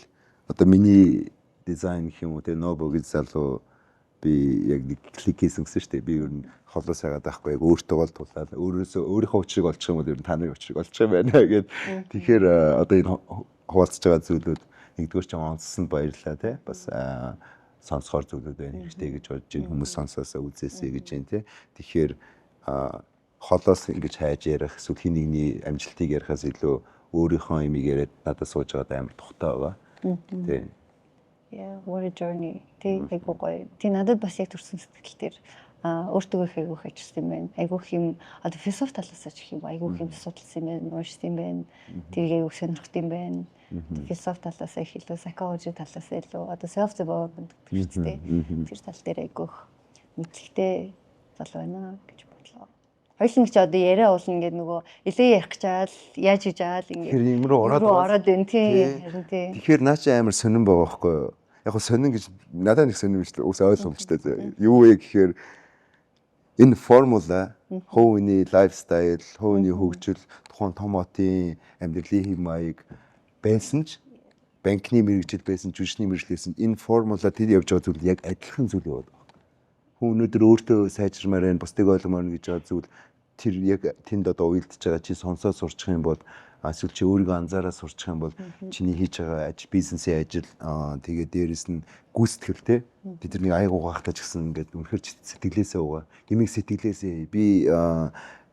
одоо миний дизайн гэх юм уу те, Нобо гэж залуу би яг нэг клик хийсэн гэсэн шүү дээ. Би ер нь холоос хагаад байхгүй, яг өөртөө гол тулаад өөрөөсөө өөрийнхөө учрыг олчих юм бол ер нь та нарын учрыг олчих юм байна гэд. Тэгэхээр одоо энэ хуваалцж байгаа зүйлүүд нэгдүгээр ч онцсонд баярлалаа те. Бас сонсохоор зүйлүүд байна, хэрэгтэй гэж бодож байна. Хүмүүс сонсоосоо үзээсэй гэж байна те. Тэгэхээр холоос ингэж хайж ярих эсвэл хин нэгний амжилтыг ярихаас илүү өөрийнхөө имийг яриад надад сууж байгаад амар тухтай байгаа. Тий. Yeah, what a journey. Тий, айгуу гоё. Тий, надад бас яг төрсэн сэтгэл дээр өөртөө их айгуу их ажилласан юм байна. Айгуу их юм одоо философи талаас ч гэх юм, айгуу их юм судалсан юм байна, уншсан юм байна. Тэрийг айгуу сонирхд юм байна. Философи талаас их илүү, psychology талаас илүү, одоо self development гэдэг шүү дээ. Тэр тал дээр айгуу их мэдлэгтэй залуу байна гэж бодлоо. Хоёулын ч одоо яриа уулна гэдэг нөгөө илээ ярих гэж аал яаж хийж аал ингээд Тэр юм руу ороод ороод байна тий, харин тий. Тэгэхээр наа чи амар сонирн байгаа байхгүй юу? Яг го сонин гэж надад нэг сонин биш, ус ойлгомжтой. Юу вэ гэхээр энэ формула хувийн lifestyle, хувийн хөгжил, тухайн том хотын амьдралын хэв маяг байсан ч, банкны мэргэжил байсан, жүжигчний мэргэжил байсан, энэ формула тэр явж байгаа зүйл яг адилхан зүйл яваад байгаа. Хүн өнөөдөр өөртөө сайжирмаар байна, бусдыг ойлгомоор гэж байгаа зүйл тэр яг тэнд одоо уялдж байгаа, чи сонсоод сурчих юм бол, эсвэл чи өөрийгөө анзаараа сурчих юм бол чиний хийж байгаа ажил, бизнесийн ажил, тэгээд дээрэс нь гүйцэтгэл те, бид нар нэг аяг угаахтаа ч гэсэн ингээд үнэхэр сэтгэлээсээ угаа, имийг сэтгэлээсээ би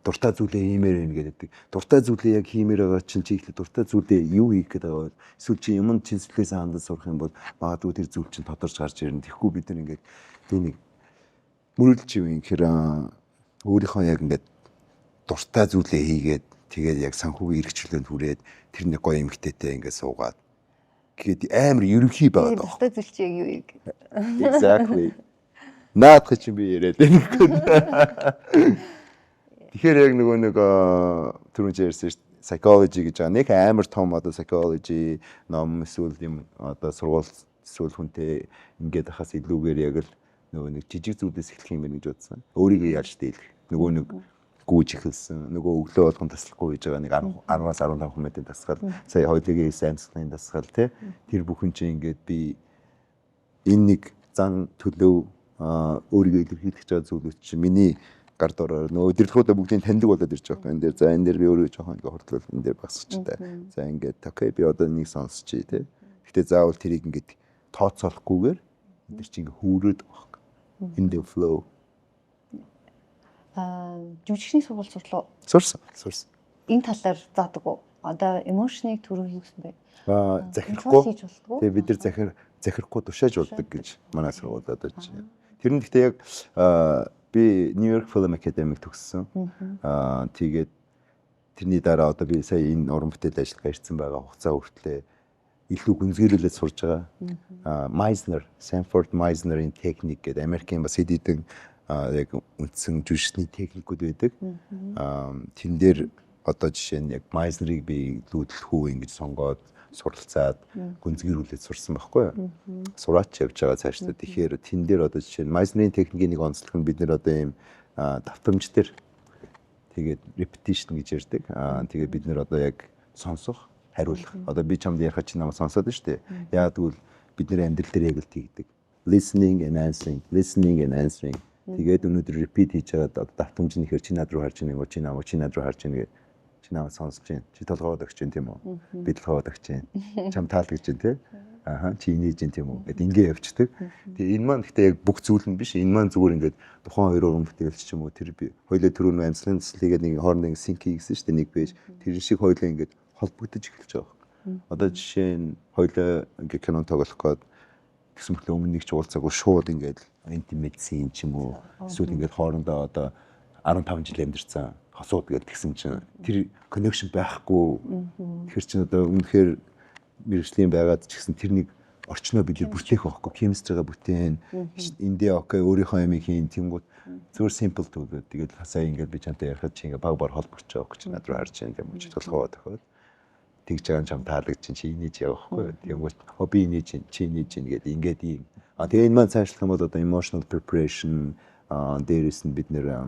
дуртай зүйлээ хиймээр байна гэдэг. Дуртай зүйлээ яг хиймээр байгаа чинь чи ихлэ дуртай зүйлээ юу хийх гээд байгаа вэ? Эсвэл чи юмд чин сэтгэлээсээ хандаж сурах юм бол магадгүй тэр зүйл чинь тодорч гарч ирнэ. Тэгэхгүй бид нар ингээд би нэг мөрөдөлч юм гэхээр өөрийнхөө яг ингээд дуртай зүйлээ хийгээд, тэгээд яг санхүүгийн эрх чөлөөнд хүрээд, тэр нэг гоё эмгтээтэй ингээд суугаад гээд амар ерөнхий байгаа даа. Дуртай зүйл чи яг юу юм? Exactly. Наадах чинь би яриад байна. Тэгэхээр яг нөгөө нэг түрүүн чи ярьсан шүү дээ, psychology гэж байгаа. Нэг амар том одоо psychology ном эсвэл юм одоо сургууль эсвэл хүнтэй ингээд хахаас илүүгээр яг л нөгөө нэг жижиг зүйлээс эхлэх юм байна гэж бодсон. Өөрийгөө яаж дийлэх. Нөгөө нэг гүйж эхэлсэн. Нөгөө өглөө болгон таслахгүй хийж байгаа нэг 10-аас 15 минутын дасгал. Сая хоёулын хийсэн амьсгалын дасгал тий. Тэр бүхэн чинь ингээд би энэ нэг зан төлөв, өөрийгөө илэрхийлэх байгаа зүйлүүд чинь миний гар дороор нөгөө удирдлагуудаа бүгдийг таньдаг болоод ирж байгаа. Энэ дээр, за, энэ дээр би өөрөө жоохон ингээ хордлол энэ дээр багсчтай. За, ингээд okay, би одоо энийг сонсчий тий. Гэтэ заавал тэрийг ингээд тооцоолохгүйгээр энэ төр чинь ингээ хүүрээд байгаа. In the flow. Жүжигчний сургууль сурлаа. Сурсан. Сурсан. Энэ талаар заадаг уу? Одоо emotion-ыг түрүү юу гэсэн бэ? Захирахгүй. Тэгээ бид нар захирахгүй тушааж болдог гэж манай сургууль одоо чинь. Тэр нь гэхдээ яг би New York Film Academy төгссөн. Тэгээд тэрний дараа одоо би сая энэ уран бүтээл ажиллагаа ирсэн байгаа хугацаа хүртлээр илүү гүнзгийрүүлээд сурж байгаа. Meisner, Sanford Meisner-ийн техник гэдэг Америкийн бас хэд хэдэн яг үндсэн жүжигчний техникүүд байдаг. Тэн дээр одоо жишээ нь яг Meisner-ыг би илүү төлхөө ингэж сонгоод суралцаад гүнзгийрүүлээд сурсан байхгүй юу? Сураач явж байгаа цаашдаа. Тэгэхээр тэн дээр одоо жишээ нь Meisner-ийн техникийн нэг онцлог нь бид нэр одоо ийм давтамж дээр тэгээд repetition гэж ярьдаг. Тэгээд бид нэр одоо яг сонсох, хариулах. Одоо би чамд ярихад чи намайг сонсоод байна шүү дээ. Яагаад гэвэл бид нэр амьдрал дээр яг л тэгдэг. Listening and answering, listening and answering. Тэгээд өнөөдөр repeat хийж байгаад одоо давтамж нь ихээр чи над руу харж байна, чи намайг чи над руу харж байна гэх, чи намайг сонсож байна. Чи толгойд өгч байна тийм үү? Би толгойд өгч байна. Чам таалагдж байна тий? Аха, чи инээж байна тийм үү? Гэт ингээ явчихдаг. Тэгээ энэ маань гэхдээ яг бүх зүйл нь биш. Энэ маань зүгээр ингээд тухайн хоёр уран бүтээлч ч юм уу, тэр би хоёлоо түрүү нөө амьсгалын төсөл хийгээд нэг хоорондын sync хийгсэн шүү дээ, нэг пэйж. Тэр шиг хоёлоо ингээд холбогдож эхэлж байгаа. Одоо жишээ нь хоёлоо ингээд кино тоглох гээд тэгсэн мэтлээ өмнө нэг ч уулзаагүй шууд ингээд intimate scene ч юм уу, эсвэл ингээд хоорондоо одоо 15 жил амьдэрсэн хосууд гээд тэгсэн чинь тэр connection байхгүй. Тэгэхээр чинь одоо үнэхээр Мэргэжлийн байгаад ч гэсэн тэр нэг орчноо бид нар бүтээх байхгүй, chemistry-га бүтээн, эндээ okay, өөрийнхөө юмыг хийн. Тэнгүүт зүгээр simple төгөөд тэгээд сая ингээд би чамтай ярихад чи ингээд баг бар холбогдож байгаа гэж над руу харж байна, тийм үү, толгоо тохиод тэгж байгаа нь чам таалагдчих чинь, чи инээж явахгүй. Тэнгүүт би инээж, чи инээж гээд ингээд ийм. А тэгээ энэ маань цаашлах юм бол одоо emotional preparation, дээрээс нь бид нэр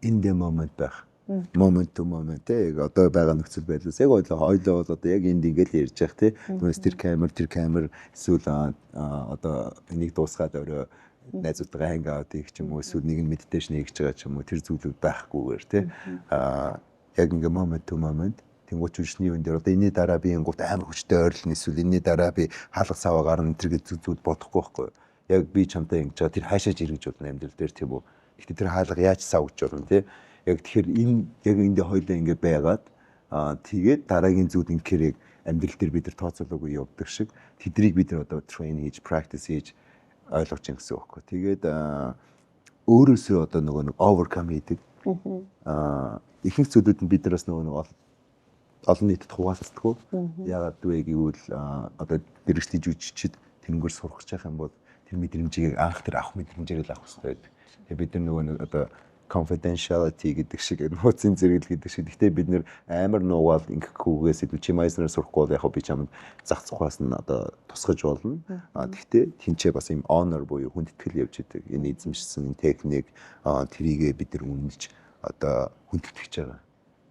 in the moment байх, moment to moment, те, яг одоо байгаа нөхцөл байдлаас яг ойлоо бол одоо яг энд ингээл ярьж явах, те. Түүнээс тэр камер эсвэл одоо энийг дуусгаад орой найзуудтайгаа hang out хийх ч юм уу, эсвэл нэг нь meditation хийж байгаа ч юм уу, тэр зүйлүүд байхгүйгээр, те, яг ингээ moment to moment. Тэнгүүт жүжигчний юун дээр одоо энэний дараа би ингуут амар хүчтэй ойрлно, эсвэл энэний дараа би хаалга саваа гарна, тэр гэж зүйл бодохгүй байхгүй юу. Яг би чамтай ингэж байгаа, тэр хаашаа жиргэж болно амьдрал дээр, тийм үү. Гэхдээ тэр хаалга яаж сав гэж болно, тий. Яг тэгэхээр энэ яг эндээ хоёлаа ингэ байгаад, тэгээд дараагийн зүйл инхээр яг амьдрал дээр бид нар тооцоолоогүй явдаг шиг тэднийг бид нар одоо train хийж, practice хийж ойлгож ин гэсэн үг байхгүй. Тэгээд өөрөөсөө одоо нөгөө нэг overcome хийдэг. Ихэнх зүйлүүд нь бид нар бас нөгөө нэг олон нийтэд хуваалцдаггүй. Яагаад вэ гэвэл одоо мэргэжлийн жүжигчид тэрнгээр сурах гэж юм бол тэр мэдрэмжийг анх тэр авах мэдрэмжийг л авах хэрэгтэй байдаг. Тэгээ бид нар нөгөө нэг одоо confidentiality гэдэг шиг, нууцын зэрэглэл гэдэг шиг. Гэхдээ бид нэр амар нуугаал ингэхгүйгээс илүү чи майснаар сурахгүй бол яг би чамд зах зухаас нь одоо тусгаж болно. А тэгвэл тэнцээ бас юм honor буюу хүндэтгэл явж идэг. Энэ эзэмшсэн техник тэрийгэ бид нар үнэлж одоо хүндэтгэж байгаа.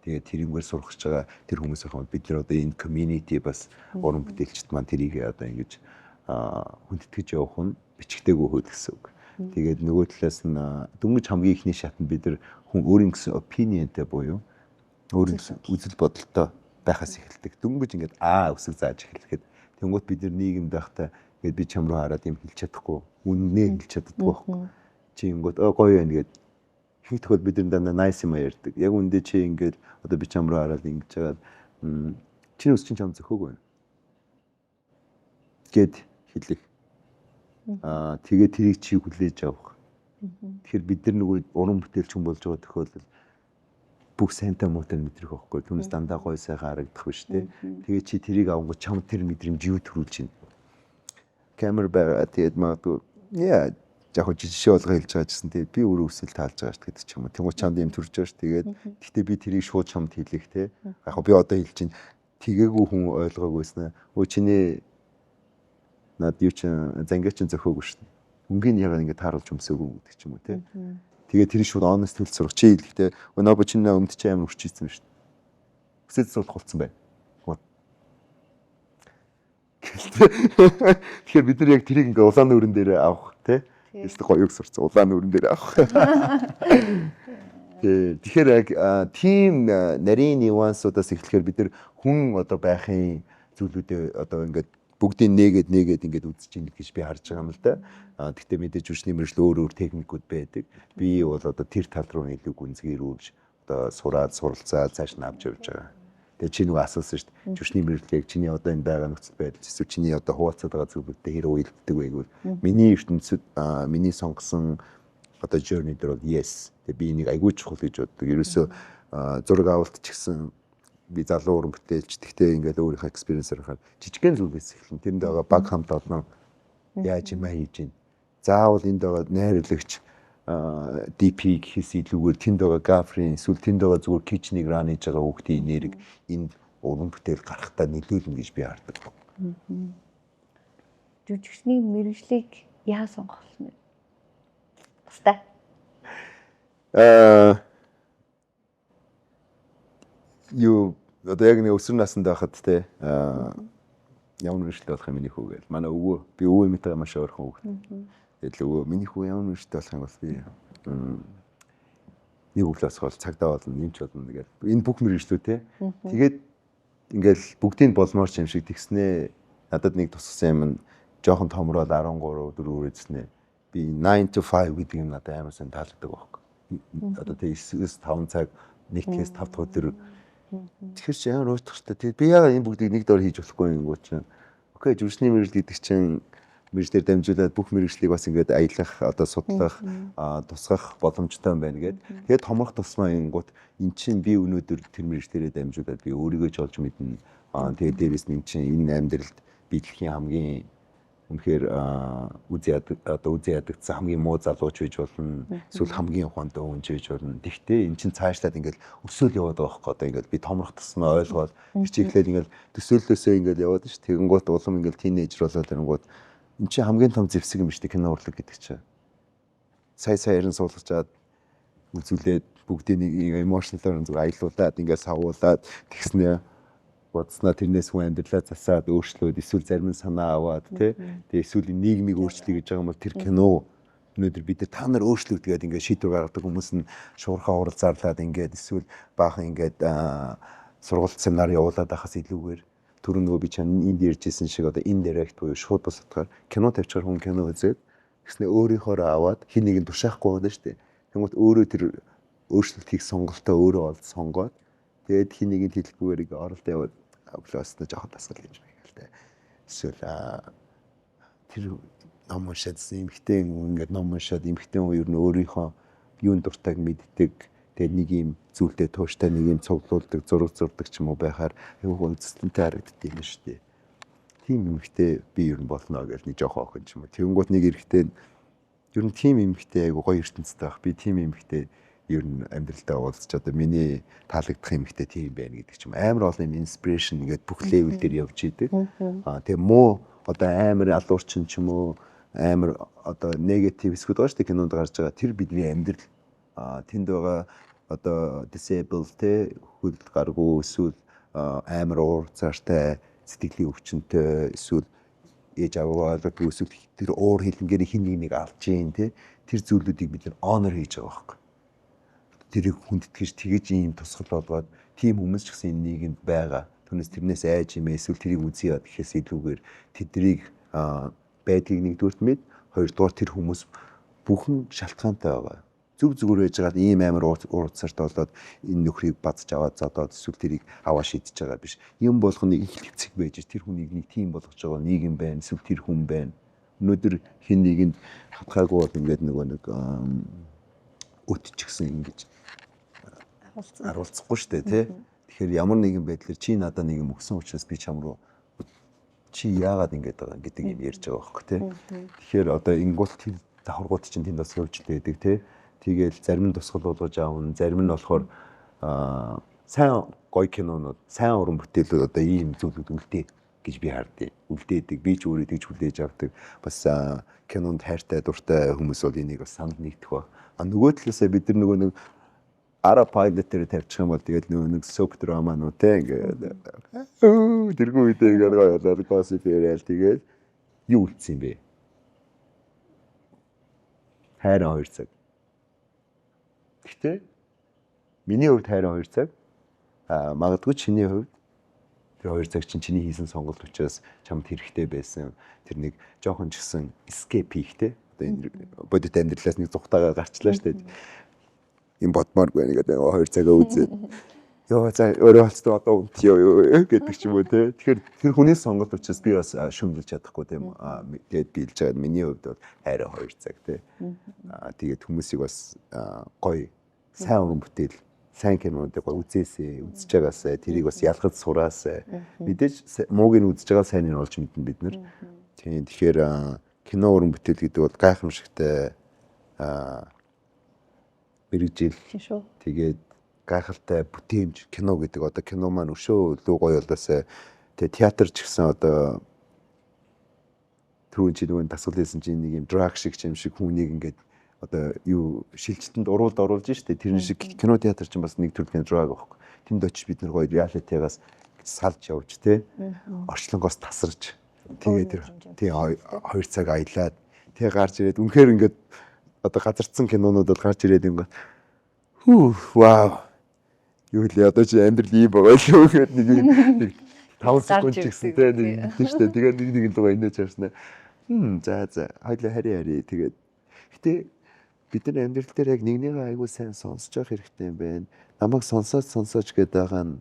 Тэгээд тэрнгээр сурах гэж байгаа тэр хүмүүсийн бид нар одоо энэ community бас уран бүтээлчд маань тэрийг одоо ингэж хүндэтгэж явах нь бичгтэйгүй хөл гэсэн үг. Тэгээд нөгөө талаас нь дөнгөж хамгийн ихний шатнд бид нар хүн өөрийн гэсэн opinion-тэй буюу өөрийн гэсэн үзэл бодолтой байхаас эхэлдэг. Дөнгөж ингээд өсөг зааж эхлэхэд тэнгуут бид нар нийгэмд байхдаа ингээд би чам руу хараад юм хэлж чадахгүй, үннээ хэлж чаддаггүй байхгүй. Чи ингэод гоё байна гэд ихэнх тохиолдолд бид нар дандаа nice юм ярьдаг. Яг үндэ чи ингээд одоо би чам руу хараад ингэж жагаад чиний үс чинь чам зөхөөгүй байна гэд хэлэх. Тэгээ тэрийг чи хүлээж авах. Тэгэхээр бид нар нөгөө уран бүтээлч хүн болж байгаа тохиолдолд бүх сайнтай муутай мэдрэх байхгүй. Түүнээс дандаа гой сайхан харагдах биш, те. Тэгээ чи тэрийг авангууд чам тэр мэдрэмж юу төрүүлж байна. Камер байгаа. Тэгээд магадгүй яа яг хөө жишээ болгоо хэлж байгаа гэсэн, тэгээд би өөрөө өсөл таалж байгаа шүү гэдэг ч юм уу. Тэнгуү чамд юм төрж байгаа шүү. Тэгээд гэхдээ би тэрийг шууд чамд хэлэх, те. Яг хөө би одоо хэлж чинь тэгээгүй хүн ойлгоогүйсэн. Өө, чиний над юу чин зангаа чин зөхөөгүй шүү. Өнгийн ягаад ингэ тааруулж өмсөөгүй гэдэг ч юм уу, те. Тэгээ тэр шууд honest хэлж сурах. Чи хэлэхдээ өнөө бо чиний өмд чи амар өрчийсэн шүү. Өсөд суулах болсон байна. Тэгэхээр бид нар яг тэрийг ингээ улаан нүүрэн дээр авах, те. Эсвэл гоё юг сурцсан, улаан нүүрэн дээр авах. Тий. Тэгэхээр яг тийм нарийн нюансуудаас эхлэхээр бид нар хүн одоо байхын зүйлүүдээ одоо ингээд бүгдийг нээгээд нээгээд ингээд үзэж ийн гэж би харж байгаа юм л да. А тэгтээ мэдээж жүжигчний мэргэжил өөр өөр техникүүд байдаг. Би бол одоо тэр тал руу илүү гүнзгийрүүлж одоо сураад, суралцаад цааш нь авч явж байгаа. Тэгээ чи нөгөө асуусан шүү дээ. Жүжигчний мэргэжил яг чиний одоо энэ байгаа нөхцөл байдал эсвэл чиний одоо хуваалцаад байгаа зүйлүүдтэй хэр уялддаг вэ гэвэл миний ертөнцид, миний сонгосон одоо journey дээр бол yes. Тэгээ би энийг айгүй чухал гэж боддог. Ерөөсөө зураг авалт ч гэсэн би залуу уран бүтээлч, тэгтээ ингээд өөрийнхөө experience-аар харахад жижигхэн зүйлээс эхэлнэ. Тэнд байгаа баг хамт олон яаж юм хийж гин. Заавал энд байгаа найруулагч, DP гэхээс илүүгээр тэнд байгаа gaffer-ийн эсвэл тэнд байгаа зүгээр kitchen-ийг run хийж байгаа хүүхдийн нэрийг энд уран бүтээл гарахтаа нөлөөлнө гэж би хардаг. Жүжигчний мэргэжлийг яаж сонгох вэ? Тустай. Юу одоо яг нэг өсвөр наснд байхад, те, ямар мэргэжил болох юм миний хүү гээл. Манай өвөө, би өвөө эмээтэйгээ маш ойрхон хүүхэд. Тэгэл өвөө миний хүү ямар мэргэжил болох юм бол би нэг өглөөс хол цагдаа болно, нэмч болно гэл. Энэ бүх мэргэжлүү, те. Тэгээд ингээл бүгдийг болмоор ч юм шиг тэгснээ надад нэг тусгасан юм нь жоохон томроод 13 4 эзнээ би 9 to 5 гэдэг юм надад амар сайн таалагддаг байхгүй. Одоо тэг 9-өөс 5 цаг, нэгтгэхээс 5 дахь өдөр. Тэгэхээр чи ямар уйтгартай. Тэгээд би яагаад энэ бүгдийг нэг дор хийж болохгүй юм гоо чинь. Okay, жүжигчний мэргэжил гэдэг чинь мэргэжлээр дамжуулаад бүх мэргэжлийг бас ингээд аялах, одоо судлах, тусгах боломжтой юм байна гээд. Тэгээд томрох тусмаа ингуут эн чинь би өнөөдөр тэр мэргэжлээрээ дамжуулаад би өөрийгөө ч олж мэднэ. Тэгээд дээрэс нь чинь энэ амьдралд биелэхийн хамгийн үнэхээр одоо үзэн ядагдсан хамгийн муу залууч байж болно. Эсвэл хамгийн ухаантай хүн байж болно. Тэгтээ эн чинь цаашлаад ингээл өсөөл яваад байгаа байхгүй, одоо ингээл би томрох тусмаа ойлгоод тэр чи эхлээд ингээл төсөөллөөсөө ингээл яваад ш. Тэгэнгүүт улам ингээл teenager болоод ирэнгүүт эн чинь хамгийн том зэвсэг юм биш үү, кино урлаг гэдэг чинь. Сая сая ярин суулгачаад үзүүлээд бүгдийг нэг emotional аар зүг аялуулад ингээд савуулаад тэгснэ бодсноо тэрнээс хүн амьдралаа засаад өөрчлөөд, эсвэл зарим нь санаа аваад, тий, тэгээ эсвэл нийгмийг өөрчлөе гэж байгаа юм бол тэр кино өнөөдөр бид нар, та нар өөрчлөгдгээд ингээд шийдвэр гаргадаг хүмүүс нь шуурхаа хурал зарлаад ингээд эсвэл баахан ингээд сургалт, семинар явуулаад байхаас илүүгээр түрүү нөгөө би чам энд ярьжсэн шиг одоо indirect буюу шууд бус утгаар кино тавьчихаар хүн кино үзээд тэгснэ өөрийнхоороо аваад хин нэг нь тушаахгүй байна шүү дээ. Тэнгүүт өөрөө тэр өөрчлөлт хийх сонголтоо өөрөө олд сонгоод, тэгээд хин нэгэнд хэлэхгүйгээр ингээ оролт яваад өглөөс нь жоохон дасгал хийж байгаа л дээ. Эсвэл тэр ном уншаадсан эмэгтэй ингээд ном уншаад эмэгтэй хүн ер нь өөрийнхөө юун дуртайг мэддэг. Тэгээд нэг юм зүйлдээ тууштай, нэг юм цуглуулдаг, зураг зурдаг ч юм уу байхаар айгүй үзэсгэлэнтэй харагддаг юм шүү дээ. Тийм эмэгтэй би ер нь болно гэж нэг жоохон охин ч юм уу. Тэгэнгүүт нэг эрэгтэй ер нь тийм эмэгтэй айгүй гоё ертөнцтэй байх. Би тийм эмэгтэй ер нь амьдралдаа уулзч, одоо миний таалагдах эмэгтэй тийм байна гэдэг ч юм. Амар олон юм inspiration ингээд бүх level дээр явж идэг. Тэгээ муу одоо амар алуурчин ч юм уу, амар одоо negative хэсгүүд байгаа шүү дээ кинонд гарч байгаа. Тэр бидний амьдрал. Тэнд байгаа одоо disable те, хөл гаргүй, эсвэл амар уур цаартай, сэтгэлийн өвчнөтэй, эсвэл ээж аваа ойлгодог, эсвэл тэр уур хилэнгээр хин нэг нэг алж гин те, тэр зүйлүүдийг бид нар honor хийж байгаа байхгүй, тэрийг хүндэтгэж, тэгэж ийм тусгал болгоод тийм хүмүүс ч гэсэн энэ нийгэмд байгаа. Түүнээс тэрнээс айж юм эсвэл тэрийг үзье гэхээс илүүгээр тэднийг байдгийг нэгдүгüрт мэд, хоёрдугаар тэр хүмүүс бүхэн шалтгаантай байгаа. Зүг зүгээр байж байгаад ийм амар уур царт болоод энэ нөхрийг базж аваад зодоод эсвэл тэрийг аваа шидэж байгаа биш. Юм болгоныг эхлэцэг байж тэр хүнийг нэг тийм болгож байгаа нийгэм байна, эсвэл тэр хүн байна. Өнөөдөр хин нэгэнд хатгаагүй бол ингээд нөгөө нэг өтчихсэн ингэж харуулцахгүй шүү дээ, тий. Тэгэхээр ямар нэгэн байдлаар чи надад нэг юм өгсөн учраас би чам руу чи яагаад ингэж байгаа гэдэг юм ярьж байгаа байхгүй, тий. Тэгэхээр одоо ингуул тэр давхаргууд чинь тэнд бас явж байдаг, тий. Тэгээл зарим нь тусгал болгож аавна, зарим нь болохоор сайн гоё кинонууд, сайн уран бүтээлүүд одоо ийм зүйлүүд үлдээ гэж би хардیں۔ Үлдээдэг. Би ч өөрөө тэгж хүлээж авдаг. Бас кинонд хайртай, дуртай хүмүүс бол энийг бас санал нэгдэх ба. А нөгөө талаасаа бид нар нөгөө нэг autopilot дээр тавьчих юм бол тэгэл нөгөө нэг soap drama нуу те, ингээд тэргүй үедээ ингээд гоё болоод gossip яриад тэгээд юу үлдсэн юм бэ? Хайрын 2 цаг. Гэтэ миний хувьд хайрын 2 цаг, магадгүй чиний хувьд тэр 2 цаг чинь чиний хийсэн сонголт учраас чамд хэрэгтэй байсан. Тэр нэг жоохон ч гэсэн escape хийхтэй. Одоо энэ бодит амьдралаас нэг зүхтаагаа гарчлаа шүү дээ. Юм бодмооргүй байна гэдэг 2 цагаа үзээд. Йоо, за, өөрөө болцдог, одоо унтъё юу гэдэг ч юм уу те. Тэгэхээр тэр хүний сонголт учраас би бас шүмжилж чадахгүй тийм. Тэгээд би хэлж байгаа, миний хувьд бол хайрын 2 цаг те. Тэгээд хүмүүсийг бас гоё сайн уран бүтээл, сайн кинонуудыг гоё үзээсэй, үзэж байгаасай, тэрийг бас ялгаж сураасай. Мэдээж мууг нь үзэж байгаа, сайныг нь олж мэднэ бид нар. Тийм, тэгэхээр кино уран бүтээл гэдэг бол гайхамшигтай мэргэжил. Тийм шүү. Тэгээд гайхалтай бүтээмж кино гэдэг, одоо кино маань өшөө илүү гоё болоосай. Тэгээд театр ч гэсэн одоо түрүүн чи нөгөө дасгал хийсэн чинь нэг юм drug шиг юм шиг хүнийг ингээд одоо юу шилжилтэнд уруулд оруулж штэ, тэрэн шиг кино театр чинь бас нэг төрлийн drug байхгүй. Тэнд очиж бид нар гоё reality гаас салж явж те, орчлонгоос тасарч, тэгээ тэр тий 2 цаг аялаад, тэгээ гарч ирээд үнэхээр ингээд одоо газардсан кинонууд бол гарч ирээд ингээд хүү, вау, юу лээ, одоо чи амьдрал ийм байгаа л гэхэд нэг нэг 5 секунд ч гэсэн те нэг тийм штэ, тэгээ нэг нэг л инээж харснаа. За за, хоёлаа хари хари тэгээд гэтээ бид нар амьдрал дээр яг нэгнийгээ айгүй сайн сонсож явах хэрэгтэй юм байна. Намайг сонсоод сонсооч гэдэг байгаа нь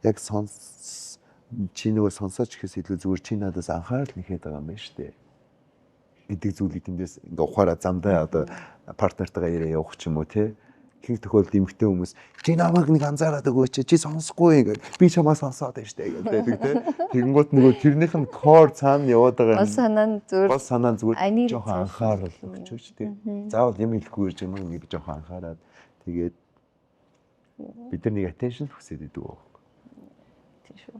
яг сонс чи нөгөө сонсооч гэхээс илүү зүгээр чи надаас анхаарал нэхэд байгаа юм байна шүү дээ гэдэг зүйлийг тэндээс ингээ ухаараа замдаа одоо partner тайгаа яриа явах ч юм уу те. Ихэнх тохиолдолд эмэгтэй хүмүүс чи намайг нэг анзаараад өгөөч, чи сонсохгүй ингээд би чамаа сонсоод байна штэ гэдэг тий. Тэгэнгүүт нөгөө тэрнийх нь core цаана яваад байгаа юм. Гол санаа нь зүгээр гол санаа нь зүгээр жоохон анхаарал өгчөөч тий. Заавал юм хэлэхгүй ирж юм нэг жоохон анхаарад тэгээд бид нар нэг attention хүсээд идэг байхгүй. Тийм шүү.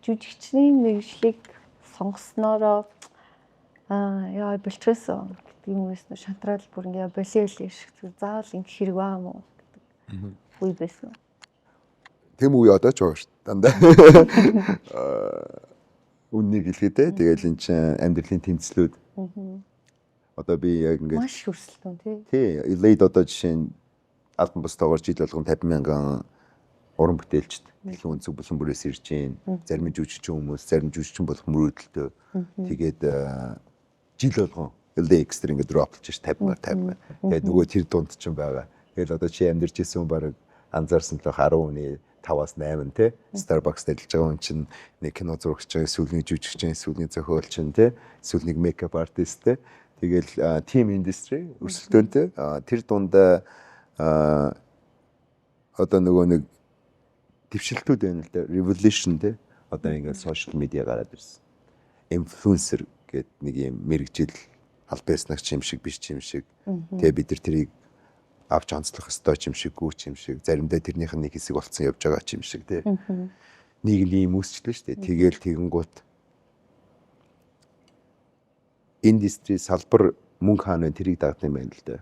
Жүжигчний мэргэжлийг сонгосноороо яа болчихсон гэдэг юм уус шантраал бүр ингээ болио л шиг заавал ингэ хэрэг баа юм уу гэдэг үе байсан. Тэм үе одоо ч байгаа шүү дээ. Дандаа үннийг хэлэхдээ тэгэл эн чинь амьдралын тэмцлүүд. Одоо би яг ингээд маш өрсөлдөөн тий. Тий, LA-д одоо жишээ нь албан бус тоогоор жил болгон 50 мянган уран бүтээлчд дэлхийн өнцөг булан бүрээс ирж байна. Зарим нь жүжигчин хүмүүс, зарим жүжигчин болох мөрөөдөлтөө. Тэгээд жил болгон LAX дээр ингээд drop лж ш 50 50. Тэгээд нөгөө тэр дунд ч юм байгаа. Тэгэл одоо чи амьдарч исэн хүн баг анзаарсан л 10 хүний 5-аас 8 те Starbucks дэлж байгаа хүн чинь нэг кино зурагч, эсвэл нэг жүжигчин, эсвэл нэг зохиолч те, эсвэл нэг makeup artist те. Тэгэл team industry өрсөлдөөнтэй. Тэр дундаа одоо нөгөө нэг дэвшилтүүд байна л да. Revolution те. Одоо ингээд social media гараад ирсэн. Influencer гэдэг нэг юм мэргэжил аль байснагч юм шиг биш юм шиг. Тэгээ бид нар тэрийг авч онцлох ёстой ч юм шиг, гүү ч юм шиг. Заримдаа тэрнийх нь нэг хэсэг болцсон явж байгаа ч юм шиг тий. Нэг нь юм үүсчлээ шүү дээ. Тэгээл тэгэнгүүт industry салбар мөнгө хаана вэ тэрийг дагдаг юм байна л да.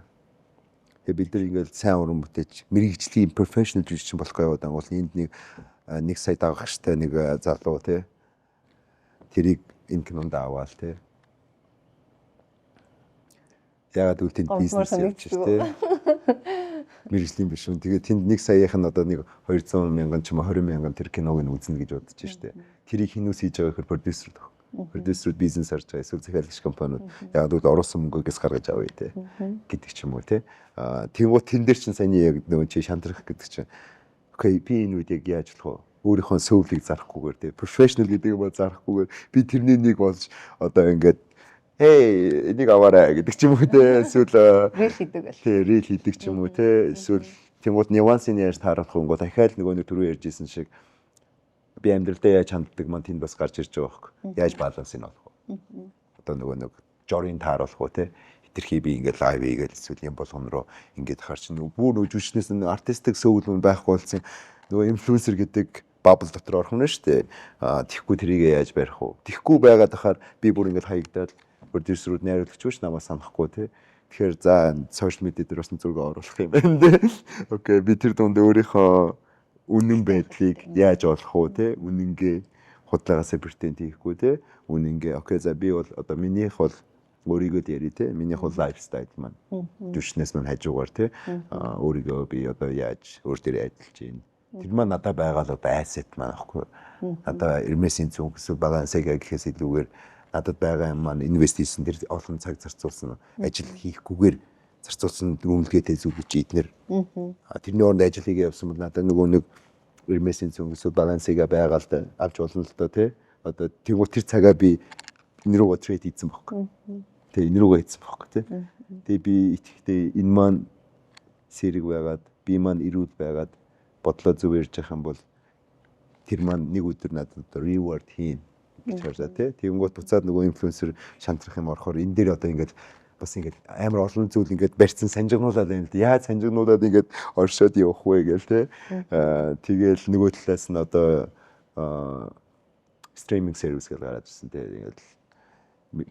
Тэгээ бид нар ингээл сайн уран бүтээч мэргэжлийн professional жүжигчин болох яваад ангуул энд нэг 1 сая дагагчтай нэг залуу тий. Тэрийг энэ кинонд аваал тий. Ягаад гэвэл тэнд бизнес явж ш тий. Мэргэжлийн биш үү. Тэгээ тэнд 1 саяынх нь одоо нэг 200 мянган ч юм уу 20 мянган тэр киног нь үзнэ гэж бодож штэ. Тэрийг хинүүс хийж байгаа гэхээр продюсер тох. Продюсерүүд бизнес харж байгаа эсвэл захиалагч компаниуд ягаад гэвэл оруулсан мөнгөгөөс гаргаж авъя те гэдэг ч юм уу те. Аа тэгвэл тэн дээр чинь саяны яг нөгөө чи шантрах гэдэг чинь okay би энэ үед яг яаж болох вэ? Өөрийнхөө soul ийг зарахгүйгээр те professional гэдэг юм ба зарахгүйгээр би тэрний нэг болж одоо ингээд hey энийг аваарай гэдэг ч юм уу те эсвэл reel хийдэг байл. Тий reel хийдэг ч юм уу те эсвэл тэнгууд нюансын яаж тааруулах вэ? Гол дахиад нөгөө нэг түрүү ярьжсэн шиг би амьдралдаа яаж ханддаг маань тэнд бас гарч ирж байгаа байхгүй. Яаж балансыг олох вэ? Одоо нөгөө нэг жорын тааруулах уу те хитрхи би ингээд live хийгээл эсвэл юм болгон руу ингээд харч нөгөө бүр нөгөө жүжигчнээс нь artistic soul мөн байхгүй болсон нөгөө инфлюенсер гэдэг bubble дотор орох нь шүү дээ. Аа тэгэхгүй тэрийг яаж барих вэ? Тэгэхгүй байгаад ахаар би бүр ингээд хаягдаад продюсерүүд найруулагч биш намайг санахгүй те. Тэгэхээр за social media дээр бас зураг оруулах юм байна те. Okay би тэр дунд өөрийнхөө үнэн байдлыг яаж олох вэ те? Үнэнгээ худалдаагаасаа pretend хийхгүй те. Үнэнгээ okay за би бол одоо минийх бол өөрийгөө л яри те. Минийх бол lifestyle маань. Жүжигчнээс маань хажуугаар те. Өөрийгөө би одоо яаж өөр дээр ажиллаж байна. Тэр маань надад байгаа л одоо asset маань аахгүй. Надаа Hermes-ийн цүнх эсвэл Balenciaga гэхээс илүүгээр надад байгаа юм маань invest хийсэн тэр олон цаг зарцуулсан ажил хийхгүйгээр зарцуулсан үнэлгээтэй зүйл чи эднэр. Тэрний оронд ажил хийгээ явсан бол надад нөгөө нэг Hermes-ийн цүнх эсвэл Balenciaga байгаа л да авч болно л доо тий. Одоо тэгвэл тэр цагаа би энэ рүүгээ trade хийсэн байхгүй. Тэ энэ рүүгээ хийсэн байхгүй тий. Тэгээ би итгэхдээ энэ маань сэрэг байгаад би маань эрүүл байгаад бодлоо зөв ярьж явах юм бол тэр маань нэг өдөр надад одоо reward хийн гэж харжаа тий. Тэгэнгүүт буцаад нөгөө инфлюенсер шантрах юм орохоор энэ дээр одоо ингээд бас ингээд амар олон зүйл ингээд барьцсан санжигнуулаад байна л да. Яаж санжигнуулаад ингээд оршоод явах вэ гээл тий. Аа тэгэл нөгөө талаас нь одоо streaming service гэж гараад ирсэн тий. Ингээд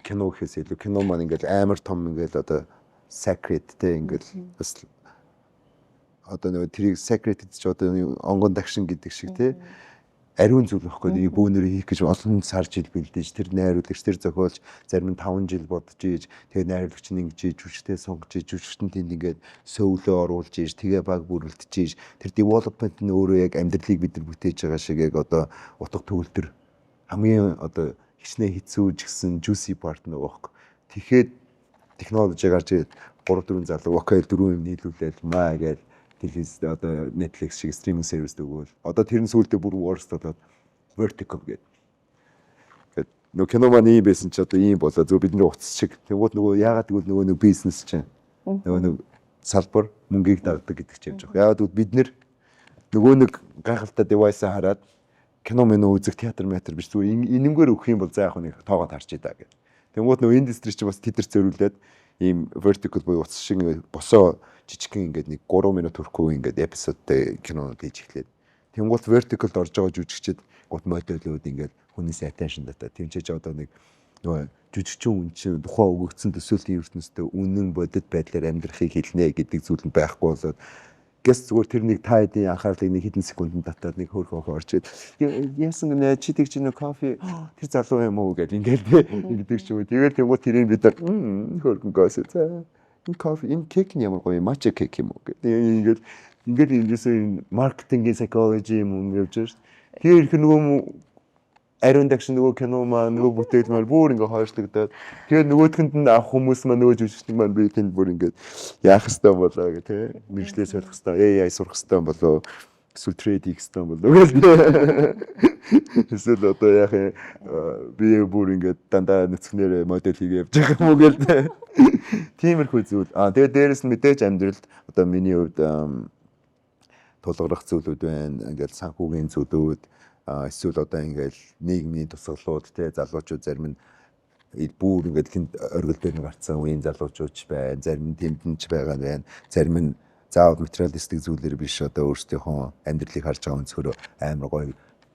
кино гэхээс илүү кино маань ингээд амар том ингээд одоо sacred тий ингээд бас одоо нөгөө тэрийг sacred гэж одоо онгон дагшин гэдэг шиг тий ариун зүйл байхгүй нэг бөөнөрөө хийх гэж олон сар жил бэлдэж тэр найруулагч тэр зохиолч зарим нь 5 жил бодож ийж тэгээ найруулагч нь ингэж ийж жүжигчтэй сонгож ийж жүжигчтэн тэнд ингээд soul өө оруулж ийж тэгээ баг бүрэлдэж ийж тэр development нь өөрөө яг амьдралыг бид нар бүтээж байгаа шиг яг одоо утга төгөлдөр хамгийн одоо хичнээн хэцүү ч гэсэн juicy part нөгөө байхгүй. Тэгэхэд технологи гарч ирээд 3 4 залуу okay дөрвөн юм нийлүүлээл маа гэж телевиз одоо Netflix шиг streaming service өгөөл. Одоо тэр нь сүүлдээ бүр worst болоод vertical гэдэг. Гэт нөгөө кино маань ийм байсан чи одоо ийм болоо зөв бидний утас шиг. Тэнгууд нөгөө яагаад гэвэл нөгөө нэг бизнес чинь нөгөө нэг Салбар мөнгийг дагдаг гэдэг чинь явж байгаа. Яагаад гэвэл бид нэр нөгөө нэг гайхалтай device-аа хараад кино мэн үзэх, театр метр биш, зүгээр энэнгээр өгөх юм бол за яг нэг тоогоод харж идаа гэх. Тэнгуут нөгөө industry чинь бас тэдэр зөрүүлээд ийм vertical буюу утас шиг босоо жижигхэн ингээд нэг 3 минут хүрэхгүй ингээд episode тэй кинонууд хийж эхлээд. Тэнгуут vertical-д орж байгаа жүжигчд гут модельүүд ингээд хүнээс attention дата. Тэмчээж одоо нэг нөгөө жүжигчин хүн чинь тухайн өгөгдсөн төсөөлтийн ертөнцийн үнэн бодит байдлаар амьдрахыг хэлнэ гэдэг зүйл нь байхгүй болоод гэс зүгээр тэр нэг та хэдийн анхаарлыг нэг хэдэн секундэд татаад нэг хөөх хөөх орж ид. Яасан гэнэ чи тэгж нэ кофе тэр залуу юм уу гэл ингээл ингэдэг ч юм уу. Тэгээд тэнгуут тэрийг бид нар хөөрхөн кофе, за энэ кофе, энэ кек нь ямар гоё, matcha cake юм уу гэх. Ингээл ингээл ерөөсөө энэ маркетингийн psychology юм явж байгаа шүү дээ. Тэгээ ирэх нөгөө ариун дагш, нөгөө кино маа, нөгөө бүтээл маань бүр ингээ хойшлогдоод, тэгээд нөгөөдхөнд нь авах хүмүүс маань, нөгөө жүжигчин маань би тэнд бүр ингээд яах хэвээр болоо гэх тэ мэргэжлээ солих хэвээр, AI сурах хэвээр болоо, эсвэл trade хийх хэвээр болоо гэл, эсвэл одоо яах юм, би бүр ингээд дандаа нүцгнээр модель хийгээ явж байгаа юм уу гэл тиймэрхүү зүйл. Аа, тэгээд дээрэс нь мэдээж амьдралд одоо миний хувьд тулгарах зүйлүүд байна. Ингээл санхүүгийн зүйлүүд, эсвэл одоо ингээл нийгмийн тусгалууд те, залуучууд зарим нь бүр ингээд хинт оргил дээр нь гарцсан үеийн залуучууд ч байна, зарим нь тэмдэнч байгаа байна, зарим нь заавал материалистик зүйлээр биш, одоо өөрсдийнхөө амьдралыг харж байгаа өнцгөр амар гоё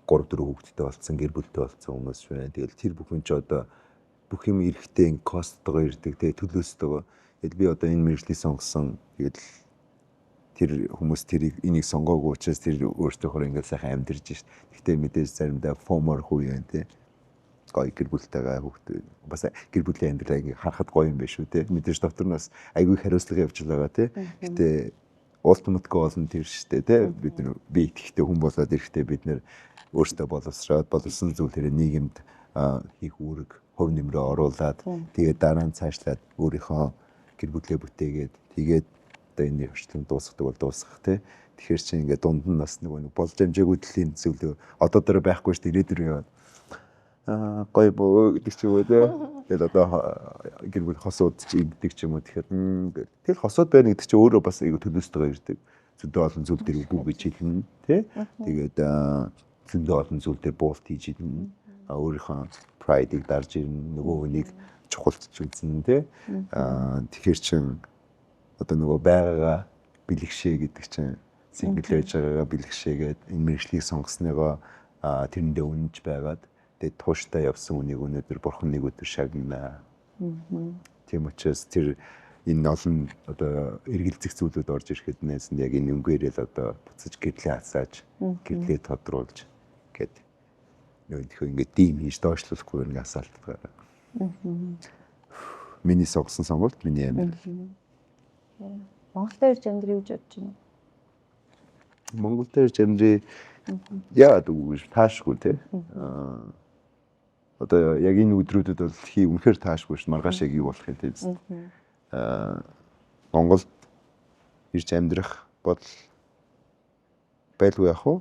3 4 хүүхэдтэй болсон, гэр бүлтэй болсон хүмүүс байна. Тэгэл тэр бүхэн ч одоо бүх юм эрэхтэй cost тойгоо ирдэг те, төлөөстэйгоо. Тэгэл би одоо энэ мэргэжлийг сонгосон. Тэгэл тэр хүмүүс тэрийг энийг сонгоогүй учраас тэр өөртөөхөө ингээд сайхан амьдарч шít. Гэхдээ мэдээж заримдаа FOMO хүү юм те. Гоё гэр бүлтэйгээ хүүхдээ бас гэр бүлийн амьдралаа ингээд харахад гоё юм байна шүү те. Мэдээж дотор нь бас айгүй хариуцлага явж байгаа те. Гэхдээ ultimate goal нь тэр шүү дээ те. Бид нар би итгэхтэй хүн болоод ирэхдээ бид нэр өөртөө боловсроод боловсон зүйлээрээ нийгэмд хийх үүрэг хувь нэмрээ оруулаад, тэгээд дараа нь цаашлаад өөрийнхөө гэр бүлээ бүтээгээд, тэгээд одоо энэ өрчлөн дуусгадаг бол дуусгах тий. Тэгэхээр чи ингээд дунд нь бас нөгөө нэг болж амжаагүй төрлийн зүйлөө одоо дээр байхгүй шүү дээ, ирээдүйн яваад гоё бөө гэдэг ч юм уу тий. Тэгэл одоо гэр бүл хосууд ч ингэдэг ч юм уу. Тэгэхээр тэгэл хосууд байна гэдэг чи өөрөө бас айгу төлөөстэйгээ ирдэг. Зөндөө олон зүйл дээр үгүй гэж хэлнэ тий. Тэгээд зөндөө олон зүйл дээр буулт хийж ирнэ. Өөрийнхөө pride-ыг дарж ирнэ. Нөгөө хүнийг чухалчж үзнэ тий. Тэгэхээр чин одоо нөгөө байгаагаа бэлгшээ гэдэг чинь single байж байгаагаа бэлгшээгээд, энэ мэргэжлийг сонгосныгоо тэрэндээ үнэнч байгаад, тэгээд тууштай явсан үнийг өнөөдөр бурхан нэг өдөр шагнаа. Тийм учраас тэр энэ олон одоо эргэлзэх зүйлүүд орж ирэхэд нээс нь яг энэ өнгөөрөө л одоо буцаж гэрлээ асааж, гэрлээ тодруулж гээд нөгөө ингээд дим хийж доошлуулахгүй ингээ асаалтгаар. Миний сонгосон сонголт, миний амьдрал. Монгол дээр ирж амьдрий гэж бодож байна. Монгол дээр ирж амьдрий яагаад үгүй гэж таашгүй те. Одоо яг энэ өдрүүдэд бол хий үнэхээр таашгүй ш. Маргааш яг юу болох юм те. Монголд ирж амьдрах бодол байлгүй яах вэ?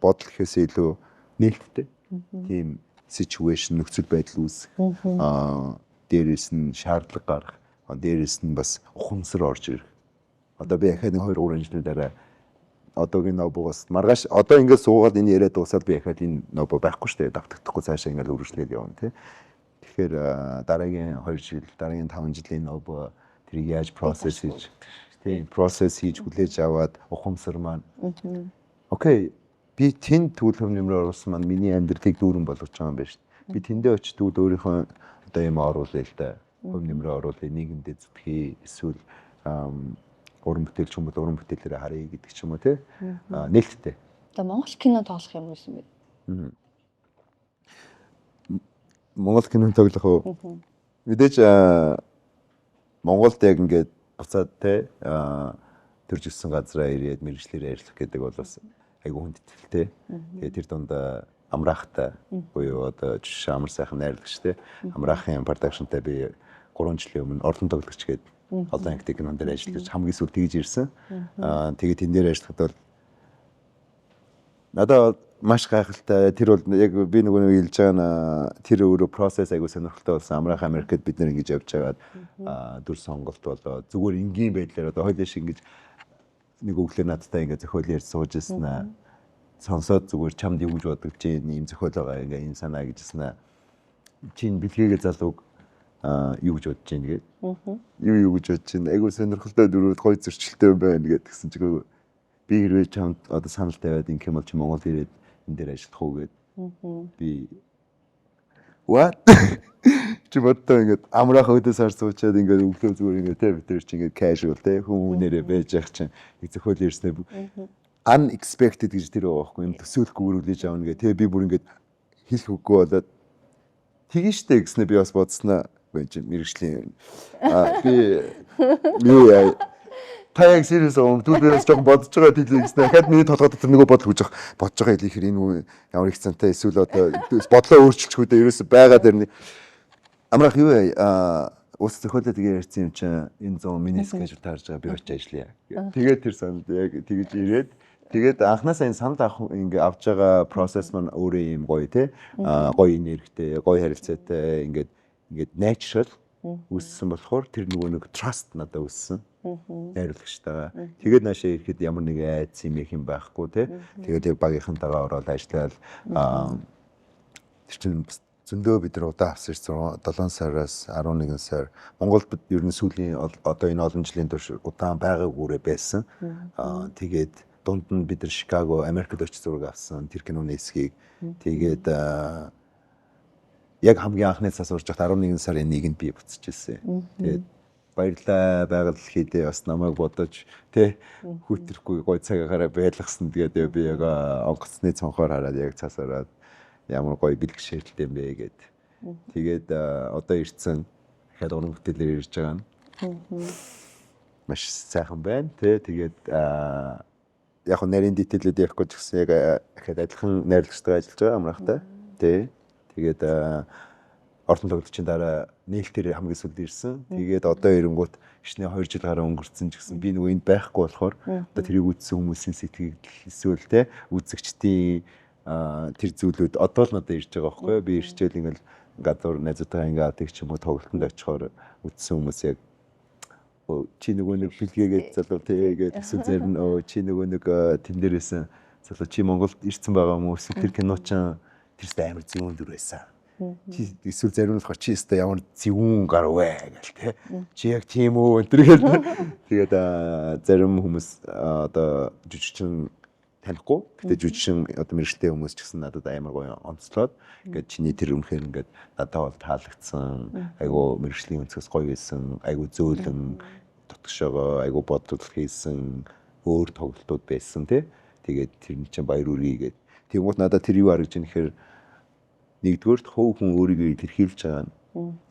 Бодол гэхээсээ илүү нээлттэй. Тийм situation, нөхцөл байдал үүсэх. Дээрээс нь шаардлага гарах. Дээрээс нь бас ухамсар орж ирэх. Одоо би ахаад нэг 2 3 жилийн дараа одоогийн нобугаас маргааш одоо ингээд суугаад энэ яриад дуусаад би ахаад энэ нобо байхгүй шүү дээ. Давтагдахгүй цаашаа ингээд үргэлжлээд явна тий. Тэгэхээр дараагийн 2 жил, дараагийн 5 жилийн нобо тэрийг яаж process хийж тий, process хийж хүлээж аваад ухамсар маань okay, би тэнд тэгвэл хувь нэмрээ оруулсан маань миний амьдралыг дүүрэн болгож байгаа юм байна шүү дээ. Би тэндээ очиж тэгвэл өөрийнхөө одоо юм оруулъя л да. Хувь нэмрээ оруулъя, нийгэмдээ зүтгэе, эсвэл уран бүтээлч юм бол уран бүтээлээрээ харъя гэдэг ч юм уу тий. Нээлттэй. Одоо Монгол кино тоглох юм байсан бэ? Монгол кино тоглох уу? Мэдээж Монголд яг ингээд буцаад те төрж өссөн газраа ирээд мэргэжлээрээ ажиллах гэдэг бол бас айгүй хүндэтгэлтэй. Тэгээд тэр дунд Амраахтай буюу одоо жишээ амар сайхан найрлагч те Амраахын production тай би 3 жилийн өмнө орлон тоглогч гээд олон ангитай кинон дээр ажиллаж хамгийн сүүлд тэгж ирсэн. Тэгээд тэн дээр ажиллахад бол Надад маш гайхалтай. Тэр бол яг би нөгөө нэг хэлж байгаа нь тэр өөрөө process айгуу сонирхолтой болсон. Амраах Америкт бид нэр ингэж явж байгаад дүр сонголт болоо зүгээр энгийн байдлаар одоо хоёулаа шиг ингэж нэг өглөө надтай ингэ зохиол ярьж сууж ирсэн аа. Сонсоод зүгээр чамд юу гэж бодогдож байна, ийм зохиол байгаа, ингээ ийм санаа гэжсэн аа. Чи энэ бэлгээгээ залууг юу гэж бодож байна гээд. Юу гэж бодож байна. Айгуу сонирхолтой дөрүүд, гоё зөрчилтэй юм байна гээд тэгсэн чинь би хэрвээ чамд одоо санал тавиад ингэх юм бол чи Монгол ирээд энэ дээр ажиллах уу гээд. Би what, чи боддоо ингээд амраах өдөөс хар суучаад ингээд өглөө зүгээр ингээд те бид тэр чи ингээд casual те хүн хүнээрээ байж явах чинь нэг зохиол ирснээр unexpected гэж тэр байгаа байхгүй юм, төсөөлөхгүй өрөглөж авна гэ те. Би бүр ингээд хэлэх үггүй болоод тэгин штэ гэснээр би бас бодсноо чи мэргэжлийн би юу яа, та яг serious юм түл, би бас жоохон бодож байгаа хэлээ гэснээр дахиад миний толгой дотор нөгөө бодол хүж байгаа, бодож байгаа хэлэхэр энэ хүн ямар их цантай эсвэл одоо бодлоо өөрчилчихгүй дээ, ерөөсө байгаа дэр нэг амраах юу яа, ус зохиолоо тэгээ ярьсан юм чинь энэ 100 миний schedule таарж байгаа, би очиж ажиллая. Тэгээд тэр санал яг тэгэж ирээд, тэгээд анхнаасаа энэ санал авах ингээ авч байгаа process маань өөрөө юм гоё те, гоё энергитэй, гоё харилцаатай, ингээд natural үүссэн болохоор тэр нөгөө нэг trust надад үүссэн найруулагчтайгаа. Тэгээд наашаа ирэхэд ямар нэг айдас юм юм байхгүй те. Тэгээд яг багийнхантайгаа ороод ажиллаад тэр чинь бас зөндөө бид нар удаан авсан ш, 7 сараас 11 сар. Монголд бид ер нь сүүлийн одоо энэ олон жилийн турш удаан байгаагүйрээ байсан. Тэгээд дунд нь бид нар Чикаго, Америкт очиж зураг авсан тэр киноны хэсгийг. Тэгээд яг хамгийн анхны цас урж байхад 11 сарын 1-нд би буцаж ирсэн. Тэгээд баярлаа байгаль хийдээ бас намайг бодож тэ хүүтэрхгүй гой цагаараа байлгасан. Тэгээд би яг онгоцны цонхоор хараад яг цас ороод ямар гоё бэлэг ширэлтэй юм бэ гэд. Тэгээд одоо ирцэн дахиад уран бүтээлээр ирж байгаа нь маш сайхан байна тэ. Тэгээд яг нь нарийн detail үүд ярихгүй ч гэсэн яг дахиад адилхан найрлагчтайгаа ажиллаж байгаа амраахтай тэ. Тэгээд ордон тоглогчийн дараа нээлтээр хамгийн сүүлд ирсэн. Тэгээд одоо ирэнгүүт шинэ 2 жил гарan өнгөрцөн ч гэсэн би нөгөө энд байхгүй болохоор одоо тэрийг үзсэн хүмүүсийн сэтгэл эсвэл те үзэгчдийн тэр зүйлүүд одоо л надад ирж байгаа байхгүй юу? Би ирчээл ингээл гадуур найзуудтайгаа ингээ авдаг ч юм уу, тоглолтод очихоор үзсэн хүмүүс яг чи нөгөө нэг бэлгээгээд залуу тэгээд эсвэл зарим нь чи нөгөө нэг тэн дээрээсэн залуу, чи Монголд ирсэн байгаа юм уу, эсвэл тэр кино чинь тэрсээ амар зүүн дүр байсан. Чи эсвэл зарим нь болохоор чи өстой ямар зөвүүн гар вэ гэл те. Чи яг тийм үү энэ гэл. Тэгээд зарим хүмүүс одоо жүжигчин танихгүй. Гэтэ жүжигчин одоо мэргэжлийн хүмүүс ч гэсэн надад амар гоё онцлоод ингээд чиний тэр үнэхээр ингээд надад бол таалагдсан. Айгу мэргэжлийн өнцгөөс гоё байсан. Айгу зөөлөн дотгошоогоо айгу бодол хийсэн өөр тоглолтууд байсан тий. Тэгээд тэр нь чинь баяр үргэе гээд. Тэгмүүд надад тэр юу харагдж байгаа нэхэр нэгдүгээрт хувь хүн өөрийгөө илэрхийлж байгаа нь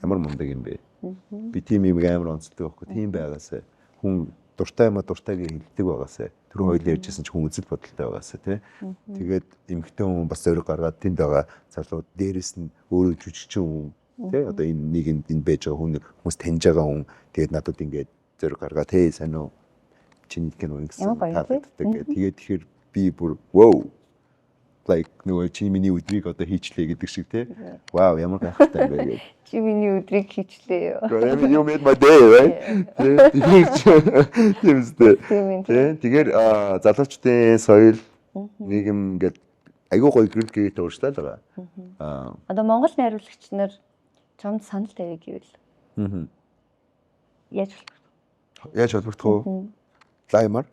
ямар мундаг юм бэ? Би тийм юм амар онцлог байхгүй. Тийм байгаасай. Хүн дуртай юм а дуртайг хэлдэг байгаасай. Түрүү хоёул ярьжсэн чи хүн үзэл бодолтой байгаасай тий. Тэгээд эмэгтэй хүн бас зориг гаргаад тэнд байгаа залуу, дээрэс нь өөрөө жүжигчин хүн тий. Одоо энэ нэг энэ байж байгаа хүн, хүмүүс таньж байгаа хүн, тэгээд надад ингээд зориг гаргаад hey, сайн уу, чиний кино ингэсэн таалагддаг. Тэгээд тэгэхээр би бүр wow, like нөгөө чи миний өдрийг одоо хийчлээ гэдэг шиг тий. Вау, ямар гайхалтай юм бэ гэдэг. Чи миний өдрийг хийчлээ юу. You made my day, right? Тийм үстэй. Тий. Тэгэхээр залуучдын соёл, нийгэм ингээд айгүй гоё гэрэл гээтэй уушлаа л байгаа. Одоо Монгол найруулагч нар чамд санал тавья гэвэл яаж холбогдох? Яаж холбогдох вэ? Лаймаар.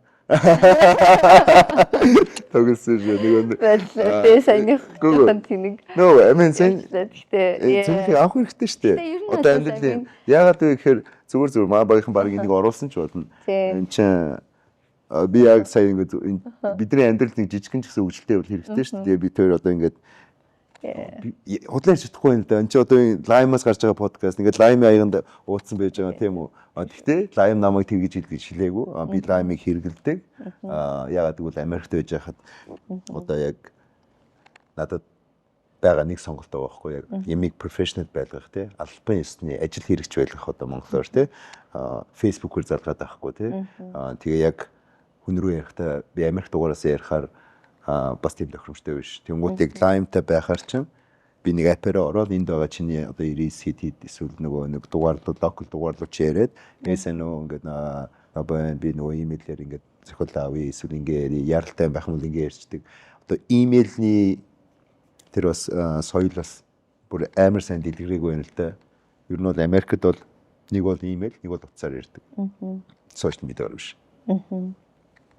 Тогсон шүү нөгөө Тэгээ саяных жоохон тэнэг. No, I mean сайн. Гэхдээ зөвхөн авах хэрэгтэй шүү дээ. Одоо амьдралын яагаад вэ гэхээр зүгээр зүгээр маа багийнхан баг энийг оруулсан ч болно. Энд чинь би яг сая ингээд бидний амьдралд нэг жижигэн ч гэсэн хөгжилтэй бол хэрэгтэй шүү дээ. Би тэр одоо ингээд худлаа ярьж чадахгүй юм л да. Энд чи одоо Лаймаас гарч байгаа подкаст ингээд Лаймын аяганд ууцсан байж байгаа, тийм үү? А тэгтээ Лайм намайг тэгж хэлж хэлээгүй. Би Лаймыг хэрэгэлдэг. А яагаад гэвэл Америкт байж байхад одоо яг надад байгаа нэг сонголт байгаа байхгүй, яг ямиг professional байлгах тий, албан ёсны ажил хэрэгч байлгах, одоо монголоор тий, Facebook-оор залгаад байхгүй тий. Тэгээ яг хүн рүү ярихдаа би Америк дугаараас ярихаар Бас тийм тохиромжтой биш. Тэнгүүт яг Lime-тай байхаар чинь би нэг app аараа ороод энд байгаа чиний одоо 99 хэд хэд эсвэл нөгөө нэг дугаарлуу, local дугаарлуу чи яриад, "Ээ, сайн уу, ингээд нобой, би нөгөө имэйлээр ингээд зохиол авъя" эсвэл ингээ яралтай байх юм бол ингээ ярьцдаг. Одоо имэйлний тэр бас соёл бас бүр амар сайн дэлгэрээгүй байна л да. Ер нь бол Америкт бол нэг бол имэйл, нэг бол утсаар ярьдаг. Social media биш.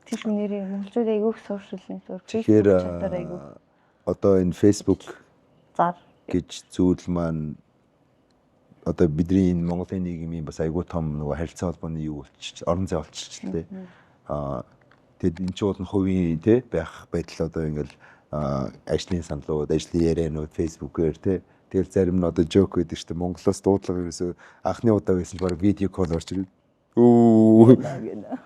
Тэр нэрээ монголчууд айгүйх social network, Тэгэхээр Facebook чатаар айгүй одоо энэ Facebook зар гэж зүйл маань одоо бидний энэ Монголын нийгмийн бас айгүй том нөгөө харилцаа холбооны юу болчих, орон зай болчихлээ. Тэгэд энэ ч бол хувийн те байх байдал одоо ингээл ажлын саналууд, ажлын ярианууд Facebook-ээр те. Тэгэл зарим нь одоо joke гэдэг чинь Монголоос дуудлага ерөөсөө анхны удаа байсан ч баг video call орж ирээд, "Өө,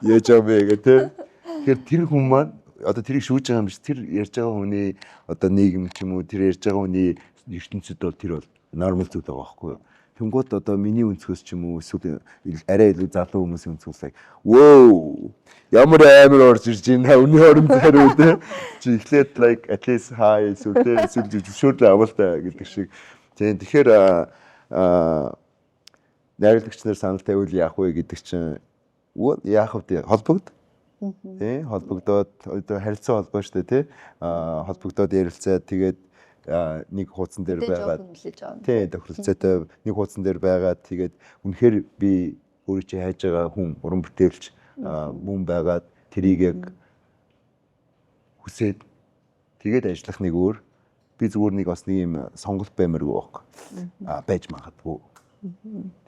яаж байгаа бэ" гэх те. Тэгэхээр тэр хүн маань одоо тэрийг шүүж байгаа юм биш. Тэр ярьж байгаа хүний одоо нийгэм ч юм уу, тэр ярьж байгаа хүний ертөнцид бол тэр бол normal зүйл байгаа байхгүй юу? Тэнгуут одоо миний өнцгөөс ч юм уу, эсвэл арай илүү залуу хүмүүсийн өнцгөөс like, "Wow, ямар амар орж ирж байна үний хорон зариу те. Чи эхлээд like at least hi эсвэл те, эсвэл зөвшөөрлөө авал та" гэдэг шиг. Тийм, тэгэхээр найруулагч нар санал тавиул яах вэ гэдэг чинь яах вэ, холбогд. Тий, холбогдоод одоо харилцаа холбоо шүү дээ, тий. Холбогдоод ярилцаад, тэгээд нэг хуудсан дээр байгаад, тий, тохиролцоотой нэг хуудсан дээр байгаад, тэгээд үнэхээр би өөрөө чи хайж байгаа хүн, уран бүтээлч мөн байгаад, тэрийг яг хүсээд тэгээд ажиллах нэг өөр, би зүгээр нэг бас нэг юм сонголт баймаргүй байхгүй байж магадгүй.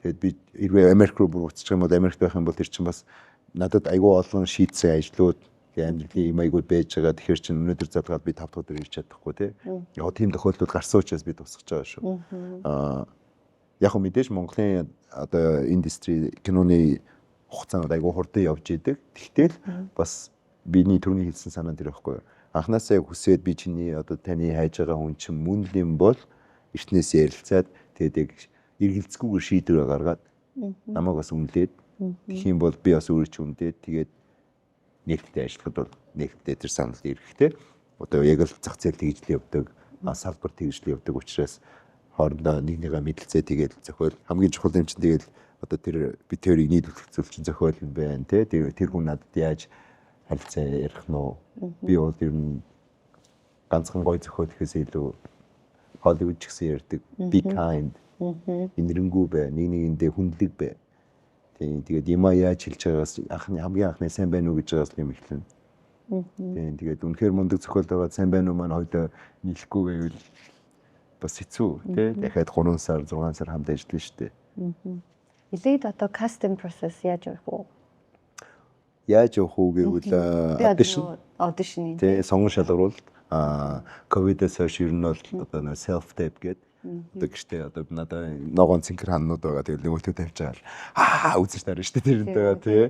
Тэгээд би хэрвээ Америк руу бүр буцчих юм бол, Америкт байх юм бол тэр чинь бас надад айгүй олон шийдсэн ажлууд, тэгээ амьдралын юм айгүй байж байгаа. Тэгэхээр чинь өнөөдөр задгаад би 5 дахь өдөр ирж чадахгүй тий. Яг тийм тохиолдол гарсан учраас би тусгаж байгаа шүү. Яг хөө мэдээж Монголын одоо industry, киноны хугацаанууд айгүй хурдан явж идэг. Тэгтэл бас биний түрүүний хэлсэн санаа тэр байхгүй юу? Анхнаасаа хүсээд би чиний одоо таны хайж байгаа хүн чинь мөн л юм бол эртнээс ярилцаад, тэгээд яг эргэлзэхгүйгээр шийдвэр гаргаад, намайг бас үнэлээд тэгэх юм бол би бас өөрөө ч үнэлээд, тэгээд нээлттэй ажиллахад бол нээлттэй тэр санал ирэхтэй. Одоо яг л зах зээл тэгж л явдаг, салбар тэгж л явдаг учраас хоорондоо нэг нэгээ мэдлцээ, тэгээд зохиол хамгийн чухал юм чинь, тэгээд одоо тэр би тэрийг нийлүүлэх зүйл чинь зохиол юм байна те. Тэр хүн надад яаж харилцаа ярих нь уу? Би бол ер нь ганцхан гой зохиол гэхээс илүү Холливуд ч гэсэн ярьдаг be kind, инэрэнгүй бай, нэг нэгэндээ хүндлэг бай. Тийм, тэгээд юмаа яаж хэлж байгаагаас анхны хамгийн анхны "Сайн байна уу" гэж байгаас л юм эхэлнэ. Тийм, тэгээд үнэхээр мундаг зохиол байгаа, "Сайн байна уу" маань хоёулаа нийлэхгүй байвал бас хэцүү тий. Дахиад 3 сар, 6 сар хамт ажиллана шүү дээ. LA-д одоо casting process яаж явах вэ? Яаж явах уу гэвэл audition, audition. Тий, сонгон шалгаруулалт. Ковидос хойш ер нь бол одоо нэг self tape гэдэг, одоо гэртээ одоо надаа ногоон цэнхэр ханнууд байгаа. Тэгэл нөгөөтөө тавьж байгаа л үзэж таарна шүү дээ тэр байгаа тий.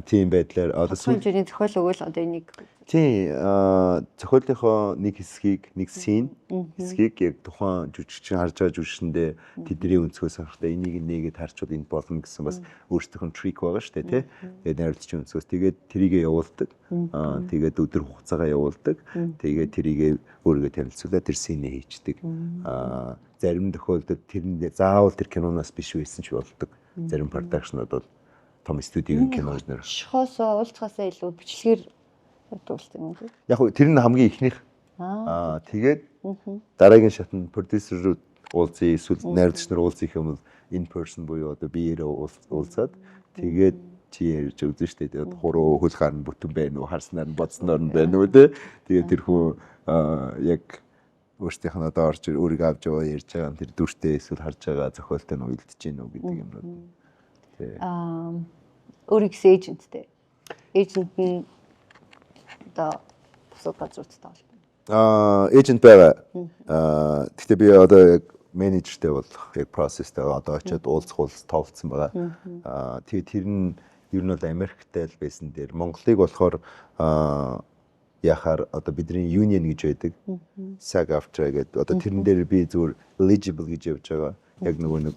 Тийм байдлаар одоо сүүлийн хэмжээний зохиол өгөөл одоо энийг тий, зохиолынхоо нэг хэсгийг, нэг scene хэсгийг яг тухайн жүжигчин харж байгаа жүжигчэндээ тэдний өнцгөөс харахтаа энийг нээгээд харчвал энд болно гэсэн бас өөрсдийнх нь trick байгаа шүү дээ тий. Тэгээд найруулагчийн өнцгөөс тэгээд тэрийгэ явуулдаг. Тэгээд өдөр хугацаагаа явуулдаг. Тэгээд тэрийгэ өөрийгөө танилцуулаад тэр scene ээ хийчдэг. Зарим тохиолдолд тэр заавал тэр киноноос биш байсан ч болдог. Зарим production ууд бол том студийн кино нэр. Шохоосоо уулзахаасаа илүү бичлэгээр явдаг юм уу? Яг хөө тэр нь хамгийн ихнийх. Тэгээд дараагийн шатнд продюсерүүд уулзъя, эсвэл найруулагч нар уулзах юм бол in person буюу одоо биеэрээ уулзаад, тэгээд чи ярьж үзэн штэ. Тэгээд хуруу хөл хар нь бүтэн байна уу, харснаар нь бодсноор нь байна уу те. Тэгээд тэр хүн яг өөрсдийнх нь одоо орж өөрийгөө авч яваа ярьж байгаа нь тэр дүртэй эсвэл харж байгаа зохиолтой нь уялдаж гин үү гэдэг юмнууд. Тий. Өөрийн гэсэн agent тэй. Agent нь одоо бусад газруудтай холбоо. Agent байгаа. Гэхдээ би одоо яг менежертэй болох яг process тэй одоо очиод уулзах уулз тоолцсон байгаа. Тэгээ тэр нь ер нь бол Америктай л байсан дээр Монголыг болохоор яхаар одоо бидний union гэж байдаг. SAG-AFTRA гэдэг, одоо тэрэн дээр би зүгээр eligible гэж явж байгаа. Яг нөгөө нэг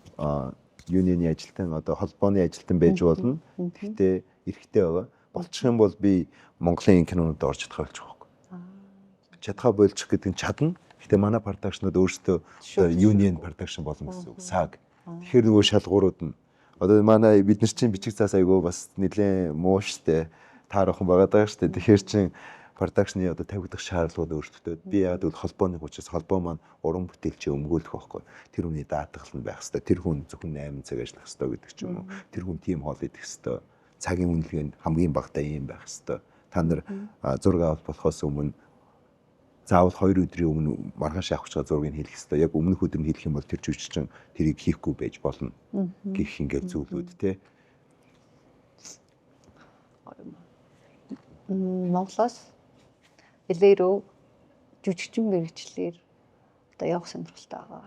union-ы ажилтан, одоо холбооны ажилтан байж болно. Гэхдээ эрхтэй байгаа. Болчих юм бол би Монголын кинонууд орж чадах болчих واخгүй. Чадхаа болчих гэдэг нь чадна. Гэтэ манай production ууд өөрсдөө union production болно гэсэн үг. SAG. Тэгэхээр нөгөө шалгуурууд нь одоо манай бид нар чинь бичиг цаас айгүй бас нэлээд муу штэ, таархан байгаа даа штэ. Тэгэхээр чин production ы одоо тавигдах шаардлагууд өөрчлөгдөд, би яг гэвэл холбооны учраас холбоо маань уран бүтээлчээ өмгөөлөх байхгүй. Тэр хүний даатгал нь байх хэвээр. Тэр хүн зөвхөн 8 цаг ажиллах хэвээр гэдэг ч юм уу. Тэр хүн тийм хоол идэх хэвээр. Цагийн үнэлгээ нь хамгийн багадаа ийм байх хэвээр. Та нар зураг авалт болохоос өмнө заавал 2 өдрийн өмнө маргааш авах гэж байгаа зургийг хийх хэвээр. Яг өмнөх өдөр нь хийх юм бол тэр жүжигчин тэрийг хийхгүй байж болно гэх ингээд зүйлүүд те. Монголоос LA руу жүжигчин мэргэжлээр одоо явах сонирхолтой байгаа.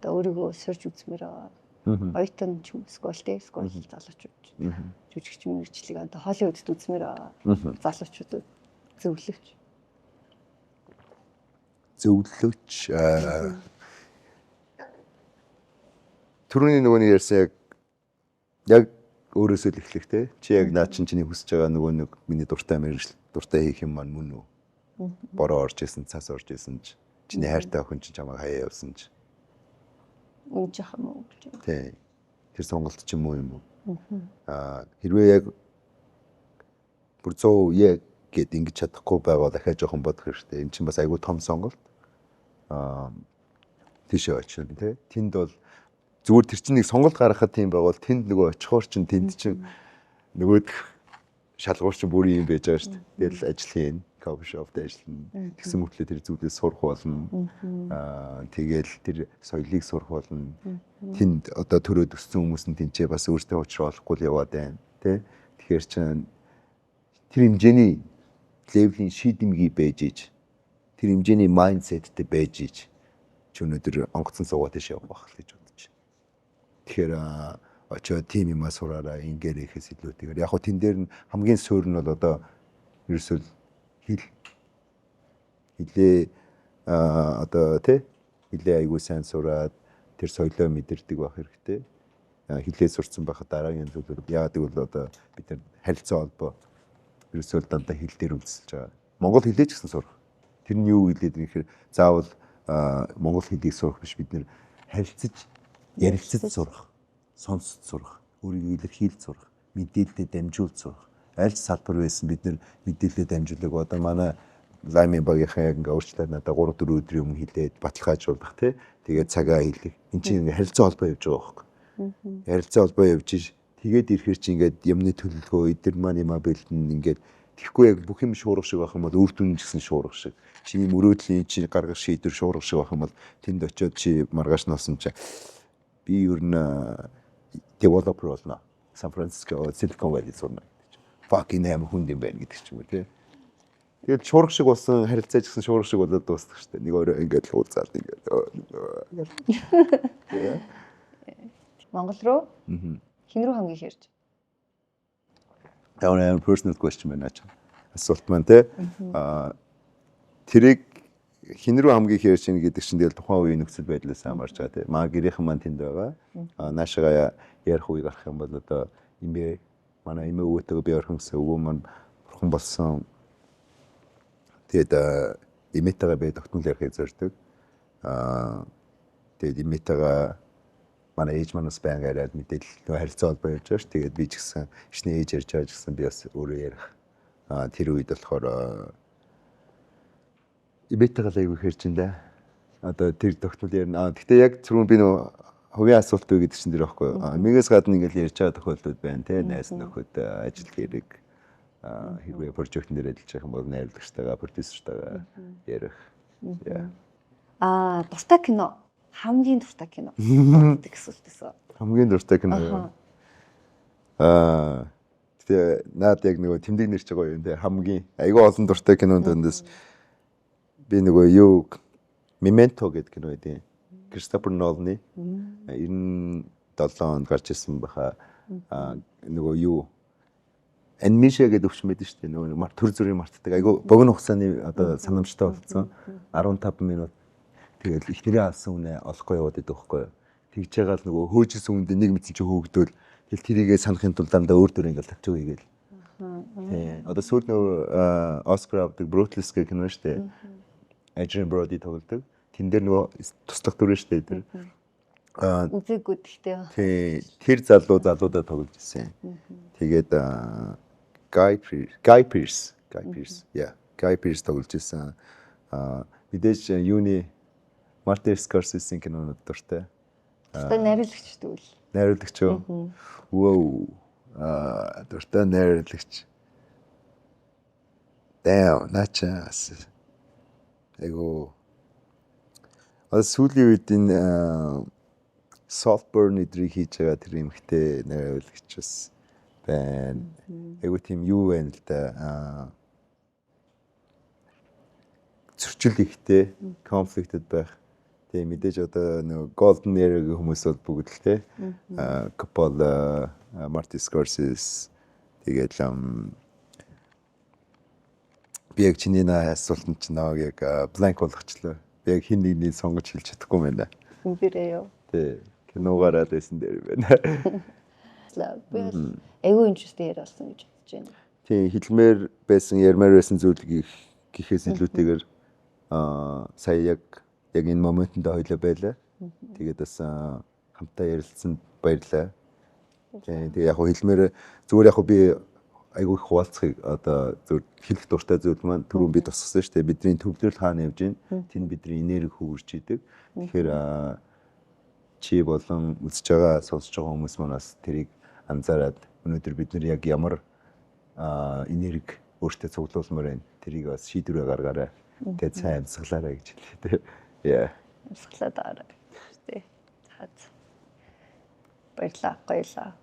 Одоо өөрийгөө сурж үзмээр байгаа. Оюутан ч юм эсвэл те эсвэл залуучууд жүжигчин мэргэжлийг одоо Холливудд үзмээр байгаа. Залуучуудад зөвлөвч. Зөвлөвч түрүүний нөгөө нэг ярьсан яг өөрөөсөө л эхлэх те. Чи яг наа чин чиний хүсэж байгаа нөгөө нэг миний дуртай мэргэжил, дуртай хийх юм маань мөн үү? Бороо орж исэн, цас орж исэн ч чиний хайртай охин чинь чамайг хаяа явсан ч үнж яах юм уу гэж. Тий. Тэр сонголт ч юм уу юм уу? Хэрвээ яг бүр 100% яг гэд ингэж чадахгүй байгаа бол дахиад жоохон бодох хэрэгтэй. Энэ чинь бас айгүй том сонголт. Тийшээ очино тий. Тэнд бол зүгээр тэр чинь нэг сонголт гаргахад тийм байгаа бол тэнд нөгөө очихоор чинь тэнд чинь нөгөөх шалгуур чинь бүр юм байж байгаа шүү дээ. Тэгэл ажил хийн, coffee shop дээр ажиллана. Тэгсэн мөртлөө тэр зүйлээ сурах болно. Тэгэл тэр соёлыг сурах болно. Тэнд одоо төрөөд өссөн хүмүүс нь тэнцээ бас өөртөө учраа олохгүй л яваад байна. Тэ? Тэгэхээр чинь тэр хэмжээний level ийн шийдэмгий байж иж, тэр хэмжээний mindset тэй байж иж чи өнөөдөр онгоцон суугаад тийш явах байх л гэж бодож байна. Тэгэхээр очиод тим юмаа сураараа ингээр ихэс илүүтэйгээр яг хөө тэн дээр нь хамгийн суурь нь бол одоо ерөөсөө хэл хилээ одоо тий хилээ айгүй сайн сураад тэр соёлоо мэдэрдэг байх хэрэгтэй. Хилээ сурцсан байхад дараагийн зүйлүүд яагаад гэвэл одоо бид нар харилцаа холбоо ерөөсөө дандаа хэл дээр үндэслэж байгаа. Монгол хэлээ ч гэсэн сурах. Тэр нь юу хэлээд гэхээр заавал монгол хэлийг сурах биш, бид нэр харилцаж ярилцаж сурах, сонсож сурах, өөрийгөө илэрхийлж сурах, мэдээлэлээ дамжуулж сурах. Аль ч салбар байсан бид нэр мэдээлэлээ дамжуулаг. Одоо манай ламын багийнхаа яг ингээ өөрчлөлт надад 3 4 өдрийн өмнө хэлээд баталгаажуулах тий. Тэгээд цагаа хэлэх. Энд чинь ингээ харилцаа холбоо явж байгаа байхгүй. Харилцаа холбоо явж иш тэгээд ирэхэр чи ингээд юмны төлөвлөгөө эдэр маань юма бэлдэн ингээд тэгэхгүй яг бүх юм шуурга шиг байх юм бол үр дүн ч гэсэн шуурга шиг. Чиний мөрөөдлийн чи гаргах шийдвэр шуурга шиг байх юм бол тэнд очиод чи маргааш носон чи би ер нь developer болно. Сан Франциско, Silicon Valley сурна гэдэг чинь. Fuck энэ амар хүнд юм байна гэдэг ч юм уу тий. Тэгэл шуурга шиг болсон харилцаа ч гэсэн шуурга шиг болоод дуустдаг шүү дээ. Нэг өөрөө ингээд л уулзаал ингээд. Монгол руу хэн рүү хамгийн их ярьж? Ямар амар personal question байна ч. Асуулт маань тий. Тэрийг хэн рүү хамгийн их ярьж ийн гэдэг чинь тэгэл тухайн үеийн нөхцөл байдлаас хамаарч байгаа тий. Маа гэрийнхэн маань тэнд байгаа. Наашгаа ярих үе гарах юм бол одоо эмээ манай эмээ өвөөтэйгээ би орхон гэсэн өвөө маань бурхан болсон. Тэгээд эмээтэйгээ би тогтмол ярихыг зорддог. Тэгээд эмээтэйгээ манай ээж манаас байнга яриад мэдээлэл нөө харилцаа холбоо явж байгаа ш. Тэгээд би ч гэсэн эхний ээж ярьж байгаа ч гэсэн би бас өөрөө ярих. Тэр үед болохоор эмээтэйгээ л айгүй хэрж ин да. Одоо тэр тогтмол ярина. Гэхдээ яг түрүүн би нөө хувийн асуулт бий гэдэг чинь тэр байхгүй юу. Эмээгээс гадна ингээл ярьж байгаа тохиолдлууд байна те. Найз нөхөд, ажил хэрэг, хэрвээ project н дээр ажиллаж байгаа юм бол найруулагчтайгаа, продюсертайгаа ярих. Дуртай кино. Хамгийн дуртай кино гэдэг асуулт байсан. Хамгийн дуртай кино. Тэгээ наад яг нөгөө тэмдэг нэрч байгаа юм те. Хамгийн айгүй олон дуртай кинонд өндөс би нөгөө юу Memento гэдэг кино байдیں۔ Кристофер Нолны 97 онд гарч ирсэн баха. Нөгөө юу Amnesia гэдэг өвчин байдаг шүү дээ. Нөгөө төр зүрийн мартдаг. Айгүй богино хугацааны одоо санамжтай болсон. 15 минут. Тэгэл эхнэрээ алсан үнэ олохгүй яваад идэх байхгүй юу. Тэгж байгаа л нөгөө хөөжсэн хүндээ нэг мэдсэн чи хөөгдөөл. Тэгэл тэрийгээ санахын тулд дандаа өөр дөр ингээл тавьчих хийгээл. Тий. Одоо сүүлд нөгөө Оскар авдаг Brutalist гэх кино шүү дээ. Adrien Brody тоглодог. Тэн дээр нөгөө туслах дүр шүү дээ тэр. Үзээгүй гэхдээ. Тий, тэр залуудаа тоглож ирсэн. Тэгээд Guy Pearce, yeah, Guy Pearce тоглож ирсэн. Мэдээж юуны Martin Scorsese-ийн кинонууд дуртай. Дуртай найруулагч тэгвэл. Найруулагч юу? Wow. Дуртай найруулагч. Damn, наачаас. Айгу. Одоо сүүлийн үед энэ Saltburn эдрийг хийж байгаа тэр эмэгтэй найруулагч бас байна. Айгу тийм юу байна л да. Зөрчил ихтэй, conflicted байх. Тэгээ мэдээж одоо нөгөө Golden Era-гийн хүмүүс бол бүгд л те. Coppola, Martin Scorsese, тэгээд би яг чиний асуултанд чинь намайг яг blank болгочлоо. Би яг хин нэгнийг сонгож хэлж чадахгүй байна. Үгээрээ юу. Тий. Киногараад байсан дээр байна. Би бол айгүй interesting яриа болсон гэж бодож байна. Тий, хэлмээр байсан, ярмаар байсан зүйл гэхээс илүүтэйгээр сая яг энэ моментод хоёлоо байлаа. Тэгээд бас хамтаа ярилцсанд баярлалаа. Тэгээ яг хэлмээр зүгээр яг би айгүй их хуваалцахыг одоо зүгээр хэлэх дуртай зүйл маань түрүүн би тусгасан шүү дээ. Бидний төвлөрөл хаана явж байна? Тэнд бидний энерги хөвөрч идэг. Тэгэхээр чи болон үзэж байгаа, сонсож байгаа хүмүүс маань бас тэрийг анзаараад өнөөдөр бид нар яг ямар энерги өөртөө цуглуулмаар байна. Тэрийг бас шийдвэрээ гаргаарай. Тэгээд сайн амьсгалаарай гэж хэлье дээ. Yeah. Амьсгалаад арай. Тэ. За. Баярлалаа. Гоёлаа.